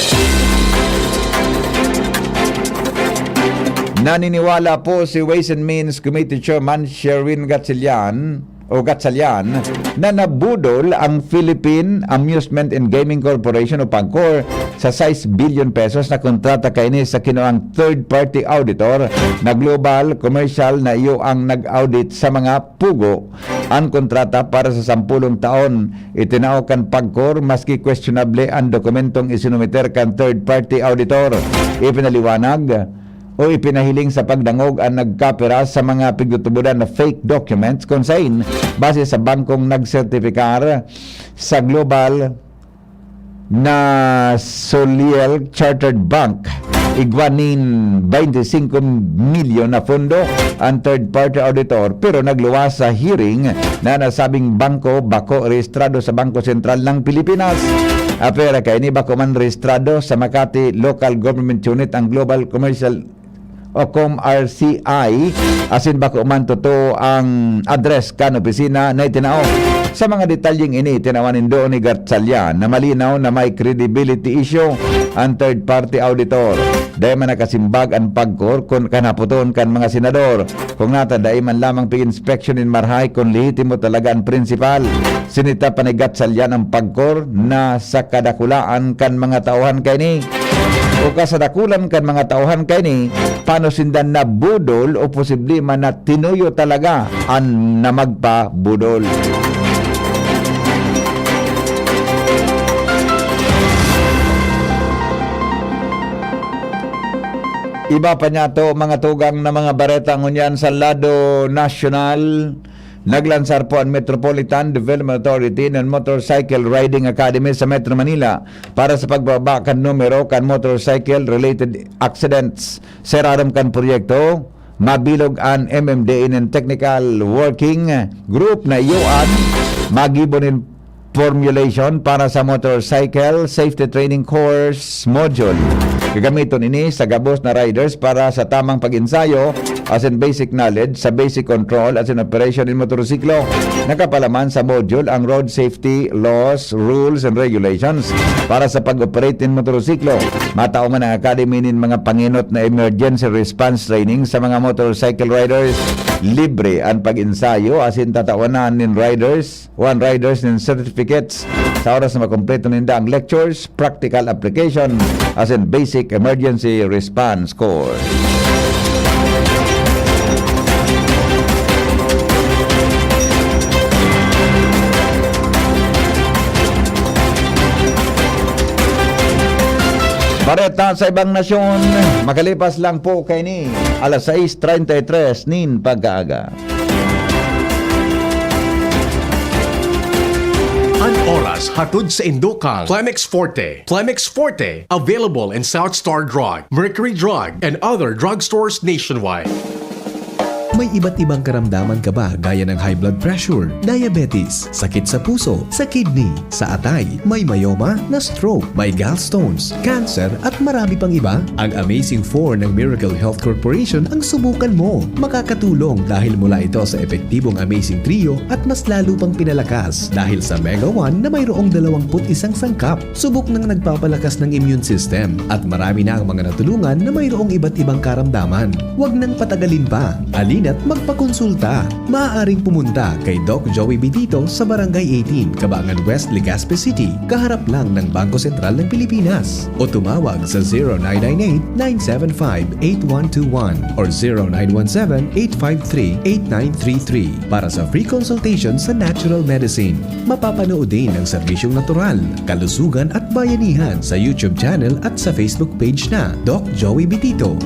Naniniwala po si Ways and Means Committee Chairman Sherwin Gatchalian o Gatchalian na nabudol ang Philippine Amusement and Gaming Corporation o PAGCOR sa sais bilyon pesos na kontrata kaini sa kinuang third-party auditor na Global Commercial na iyo ang nag-audit sa mga pugo. An kontrata para sa sampolong taon itinao kan PAGCOR, maski questionable an dokumentong isinumiter kan third-party auditor. Ipinaliwanag o ipinahiling sa pagdangog an nagkapira sa mga pigtutubodan na fake documents, kun saen, base sa bangkong nagsertipikar sa Global na Soliel Chartered Bank, igwa nin baynte singko milyon na pondo an third-party auditor, pero nagluwas sa hearing na nasabing bangko bako rehistrado sa Bangko Sentral ng Pilipinas. Apera kaini, bako man rehistrado sa Makati Local Government Unit ang Global Commercial o Com R C I, asin bako man totoo ang address kan opisina na itinao. Sa mga detalyeng ini, tinawan nindo ni Gatchalian na malinaw na may credibility issue ang third-party auditor. Dai man nakasimbag an PAGCOR kun kan hapoton kan mga senador kung nata dai man lamang pig-inspeksyon nin marahay kun lehitimo talaga an prinsipal. Sinita pa ni Gatchalian ang PAGCOR na sa kadakulaan kan mga tauhan kaini o kasadakulan kan mga tauhan kaini, paano sinda nabudol o posible man na tinuyo talaga an na magpabudol. Iba pa niyato, mga tugang, na mga bareta ngunyan sa lado nasyonal. Naglansar po ang Metropolitan Development Authority ng Motorcycle Riding Academy sa Metro Manila para sa pagbaba kan numero kan motorcycle-related accidents. Sa irarom kan proyekto, mabilog an M M D A nin technical working group na iyo an magibo nin formulation para sa motorcycle safety training course module. Gagamiton ini sa gabos na riders para sa tamang pag-ensayo asin basic knowledge sa basic control asin operation nin motorsiklo. Nakapalaman sa module ang road safety laws, rules, and regulations para sa pag-operate nin motorsiklo. Matao man ang Academy nin mga pangenot na emergency response training sa mga motorcycle riders. Libre an pag-ensayo asin tatawanan nin riders o an riders nin certificates sa oras na makumpleto ninda ang lectures, practical application, asin basic emergency response course. Bareta sa ibang nasyon, makalipas lang po kaini, alas sais treinta y tres nin pagkaaga. An oras hatod sa indo kan Clemex Forte. Clemex Forte, available in South Star Drug, Mercury Drug, and other drugstores nationwide. May iba't ibang karamdaman ka ba, gaya ng high blood pressure, diabetes, sakit sa puso, sa kidney, sa atay, may myoma, na-stroke, may gallstones, cancer, at marami pang iba? Ang Amazing Four ng Miracle Health Corporation ang subukan mo. Makakatulong dahil mula ito sa epektibong Amazing Trio at mas lalo pang pinalakas dahil sa Mega One na mayroong dalawampu't isang sangkap. Subok nang nagpapalakas ng immune system at marami na ang mga natulungan na mayroong iba't ibang karamdaman. Huwag nang patagalin pa. Halina't magpakonsulta. Maaaring pumunta kay Doc Joey Bitito sa Barangay eighteen, Kabangan West, Legazpi City, kaharap lang ng Bangko Sentral ng Pilipinas. O tumawag sa zero nine nine eight, nine seven five, eight one two one or zero nine one seven, eight five three, eight nine three three para sa free consultation sa natural medicine. Mapapanood din ang serbisyong natural, kalusugan at bayanihan sa YouTube channel at sa Facebook page na Doc Joey Bitito.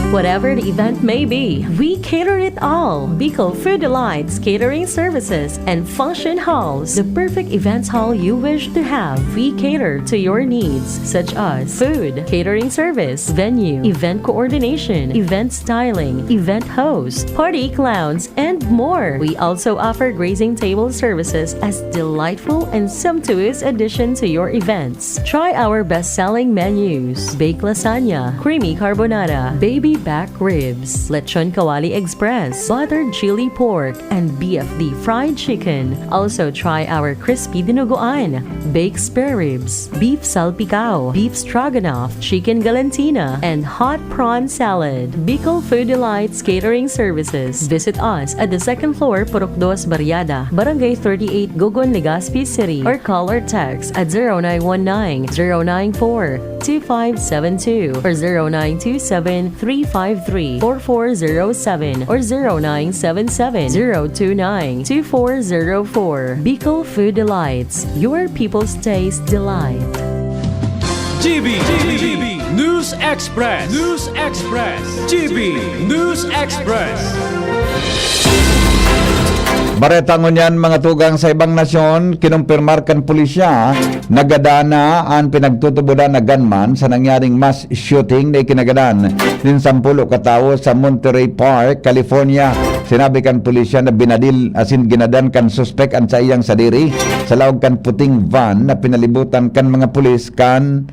Whatever the event may be, we cater it all. Bicol Food Delights Catering Services and Function Halls, the perfect events hall you wish to have. We cater to your needs, such as food, catering service, venue, event coordination, event styling, event host, party clowns, and more. We also offer grazing table services as delightful and sumptuous addition to your events. Try our best-selling menus: baked lasagna, creamy carbonara, baby back ribs, lechon kawali express, buttered chili pork, and B F D fried chicken. Also try our crispy dinuguan, baked spare ribs, beef salpicao, beef stroganoff, chicken galantina, and hot prawn salad. Bicol Food Delights Catering Services. Visit us at the second floor, Purok Dos Barriada, Barangay thirty-eight, Gogon, Legazpi City, or call or text at zero nine one nine, zero nine four, two five seven two or zero nine two seven, three five three, four four zero seven or zero nine seven seven, zero two nine, two four zero four. Bicol Food Delights, your people's taste delight. G B, G B, News Express, News Express, G B News Express. Bareta ngunyan, mga tugang, sa ibang nasyon, kinumpirmar kan pulisya na gadan na an pinagtutubodan na gunman sa nangyaring mass shooting na ikinagadan nin sampulo ka tawo sa Monterey Park, California. Sinabi kan pulisya na binadil asin ginadan kan suspek an saiyang sadiri sa laog kan puting van na pinalibutan kan mga pulis kan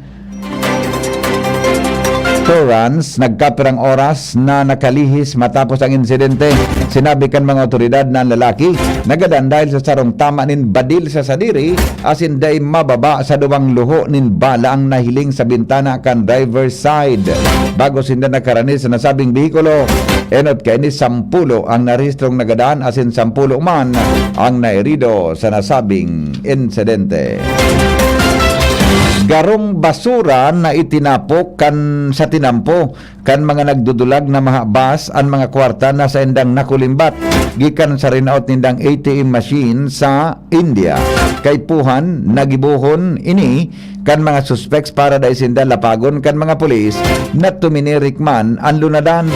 Torrance. Nagkapirang oras na nakalihis matapos ang insidente. Sinabi kan mga otoridad na ang lalaki nagadan dahil sa sarong tama nin badil sa sadiri asin dai mababa sa duwang luho nin bala ang nahiling sa bintana kan driver's side. Bago sinda nakarani sa nasabing behikulo, enot kaini sampulo ang narehistrong nagadan asin sampulo man ang nairido sa nasabing insidente. Garong basura na itinapok kan sa tinampo kan mga nagdudulag na mahabas an mga kwarta na saindang nakulimbat gikan sa rinaot nindang A T M machine sa India. Kaipuhan, nagibohon ini kan mga suspects para dai sinda lapagon kan mga pulis na tuminirik man an lunadan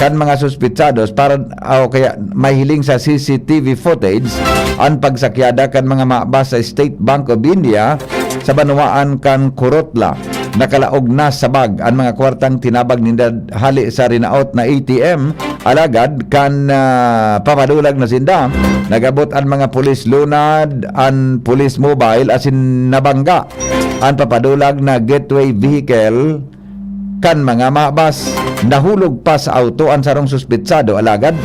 kan mga suspetsados para, o kaya mahiling sa C C T V footage an pagsakyada kan mga mahabas sa State Bank of India sa banwaan kan Kurutla. Nakalaog na sa bag an mga kwartang tinabag ninda hali sa rinaot na A T M, alagad kan, ah, papadulag na sinda, nag-abot an mga pulis lunad, an police mobile asin nabangga an papadulag na gateway vehicle kan mga mahabas. Nahulog pa sa auto an sarong suspetsado, alagad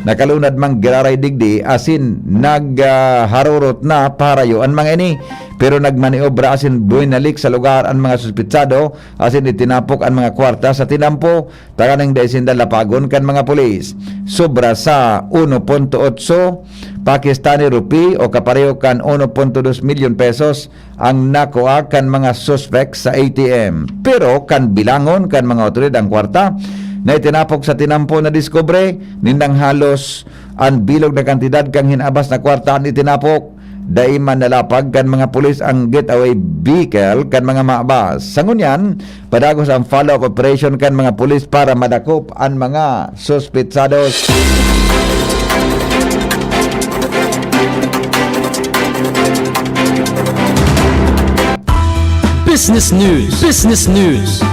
nakalunad man giraray digdi asin nag, ah, harurot na paharayo an mga ini. Pero nagmaniobra asin buwinalik sa lugar an mga suspetsado asin itinapok an mga kwarta sa tinampo tanganing dai sinda lapagon kan mga pulis. Sobra sa uno punto otso Pakistani rupee o kapareho kan uno punto dos milyon pesos ang nakua kan mga suspek sa A T M. Pero kan bilangon kan mga otoridad ang kwarta na itinapok sa tinampo, nadiskubre nindang halos an bilog na kantidad kan hinabas na kwarta an itinapok. Dai man nalapag kan mga pulis ang getaway vehicle kan mga mahabas. Sa ngunyan, padagos ang follow-up operation kan mga pulis para madakop an mga suspetsados. Business News. Business News.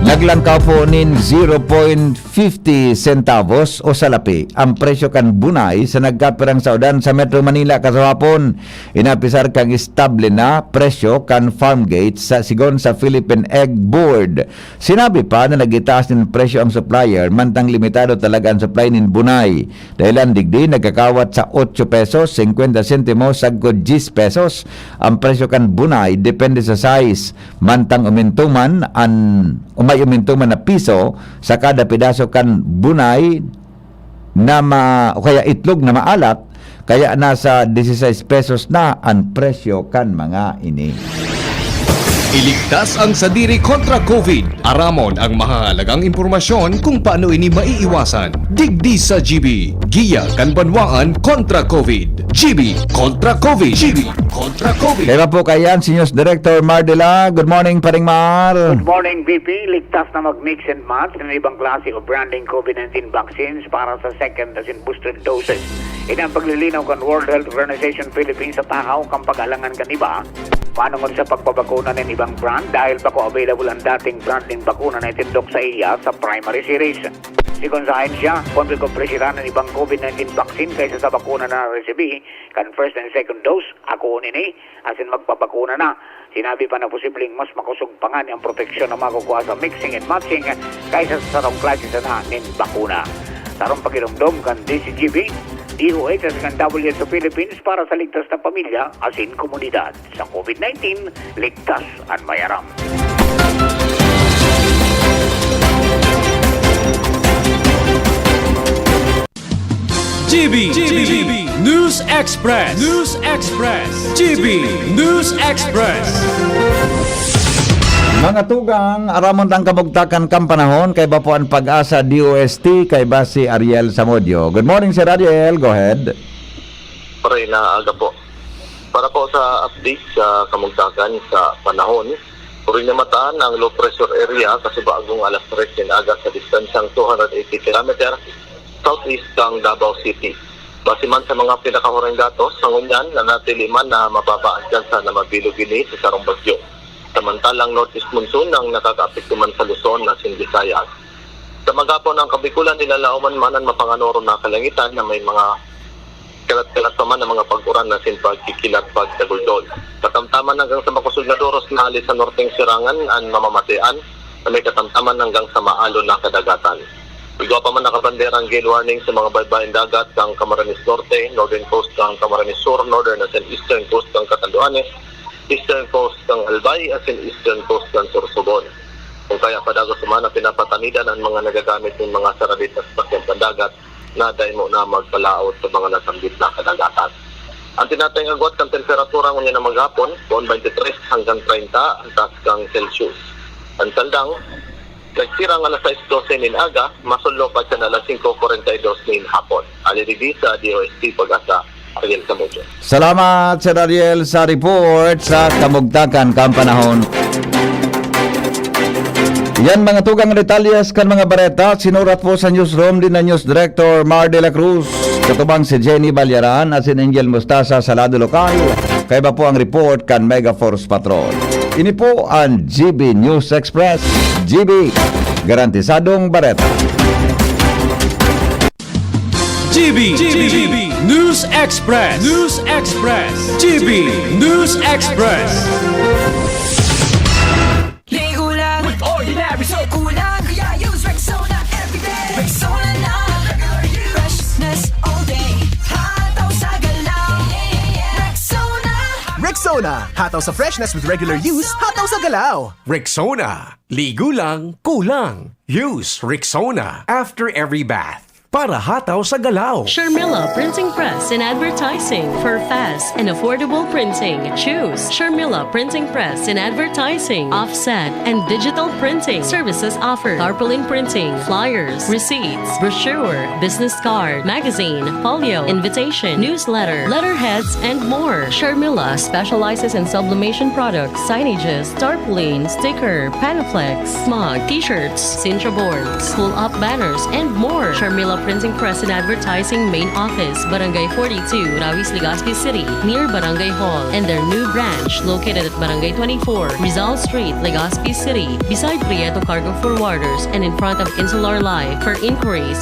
Naglangkaw po nin zero point fifty centavos o salapi ang presyo kan bunay sa nagkapirang saodan sa Metro Manila kasuhapon. Inapisar kan estable na presyo kan farm gate sa, sigon sa Philippine Egg Board. Sinabi pa na nagitaas nin presyo ang supplier, mantang limitado talaga ang supply nin bunay. Dahilan digdi, nagkakawat sa otso pesos, singkwenta sentimos sagkod dyes pesos ang presyo kan bunay, depende sa size. Mantang umintuman an, o may umintuman na piso sa kada pedaso kan bunay na ma-, o kaya itlog na maalat, kaya nasa dieciséis pesos na an presyo kan mga ini. Iligtas ang sadiri kontra COVID. Aramon ang mahahalagang impormasyon kung paano ini maiiwasan. Digdi sa G B, Giya kan Banwaan kontra COVID. G B kontra COVID. G B kontra COVID. Kaya po kaiyan, si News Director Mar Dela. Good morning, Paring Mar. Good morning, V P. Ligtas na mag-mix and match ng ibang klase o branding COVID nineteen vaccines para sa second asin booster doses. Ini ang paglilinaw kan World Health Organization Philippines sa tahaw kan pag-alangan kan iba manongod sa pagpabakuna nin ibang brand dahil bako available ang dating brand nin bakuna na itindog sa iya sa primary series. Sigon sa ahensya, konti ko presira nin ibang COVID nineteen vaccine kaysa sa bakuna na naresibi kan first and second dose. Ako nini, asin magpabakuna na. Sinabi pa na posibleng mas makosog pa ngani ang proteksyon na makukua sa mixing and matching kaysa sa sarong klase sana nin bakuna. Sarong pakiromdom kan D C G B, D O H asin kan W H O Philippines para sa ligtas na pamilya asin komunidad. Sa COVID nineteen, ligtas an may aram. G B, G B, News Express, News Express, G B, News Express. Mga tugang, aramon tang kamugtakan kan panahon, kaiba po an Pag-asa D O S T, kaiba si Ariel Samudio. Good morning, Sir Ariel. Go ahead. Pare na aga po. Para po sa update sa kamugtakan sa panahon, Purinamataan ang low pressure area kasubagong alas tres nin aga sa distansyang two hundred eighty kilometer southeast kan Davao City. Base man sa mga pinakahurang datos, sa ngunyan, nanatili man na mababa ang tsansa na mabilog ini sa sarong bagyo. Samantalang northeast monsoon ang nakakaapekto man sa Luzon asin Visayas. Sa maghapon ang Kabikulan, nilalaoman man an mapanganoron na kalangitan na may mga kalat-kalat pa man ang mga pag-uran asin pagkikilat pagtaguldol. Katamtaman hanggang sa makusog na doros na hali sa norteng sirangan an mamamatean na may katamtaman hanggang sa maalon na kadagatan. Igwa pa man nakabandera ang gale warning sa mga baybayin dagat kan Camarines Norte, Northern Coast kan Camarines Sur, Northern asin Eastern Coast kan Catanduanes, Eastern Coast kan Albay, asin Eastern Coast kan Sorsogon. Kung kaya padagos man na pinapatanidan ang mga nagagamit ng mga sarabit na sasakyang pandagat na dai mo na magpalaot sa mga nasambit na kadagatan. Ang tinatayong agwat kan temperatura ngunyan na maghapon, poon twenty-three hanggang treinta ang taas kan Celsius. Ang saldang, nagsirang alas sais dose nin aga, masunlo pa siya na alas singko kwarenta y dos nin hapon. Ali digdi sa D O S T Pag-asa, Ariel Camucho. Salamat, Sir Ariel, sa report sa kamugtakan kan panahon. Yan mga tugang detalyes kan mga bareta, sinurat po sa newsroom din na News Director Mar de la Cruz, katubang si Jenny Balyaran at si Angel Mustasa sa lado lokal. Kaiba po ang report kan Mega Force Patrol. Ini po ang G B News Express. G B, garantisadong bareta. G B, G B, News Express, News Express, G B, News Express. Ligo lang with ordinary soap. Kulang, kaya use Rexona everyday. Rexona na, regular use. Freshness all day. Hataw sa galaw. Rexona. Rexona, hataw sa freshness with regular use, hataw sa galaw. Rexona. Ligo lang, kulang. Use Rexona after every bath. Para hataw sa galaw. Sharmila Printing Press and Advertising. For fast and affordable printing, choose Sharmila Printing Press and Advertising. Offset and digital printing services offered. Tarpaulin printing, flyers, receipts, brochure, business card, magazine, folio, invitation, newsletter, letterheads, and more. Sharmila specializes in sublimation products, signages, tarpaulin, sticker, Panaflex, mug, t-shirts, Sintra boards, pull-up banners, and more. Sharmila Printing Press and Advertising Main Office, Barangay forty-two, Rawis, Legazpi City, near Barangay Hall, and their new branch located at Barangay twenty-four, Rizal Street, Legazpi City, beside Prieto Cargo Forwarders and in front of Insular Life. For inquiries,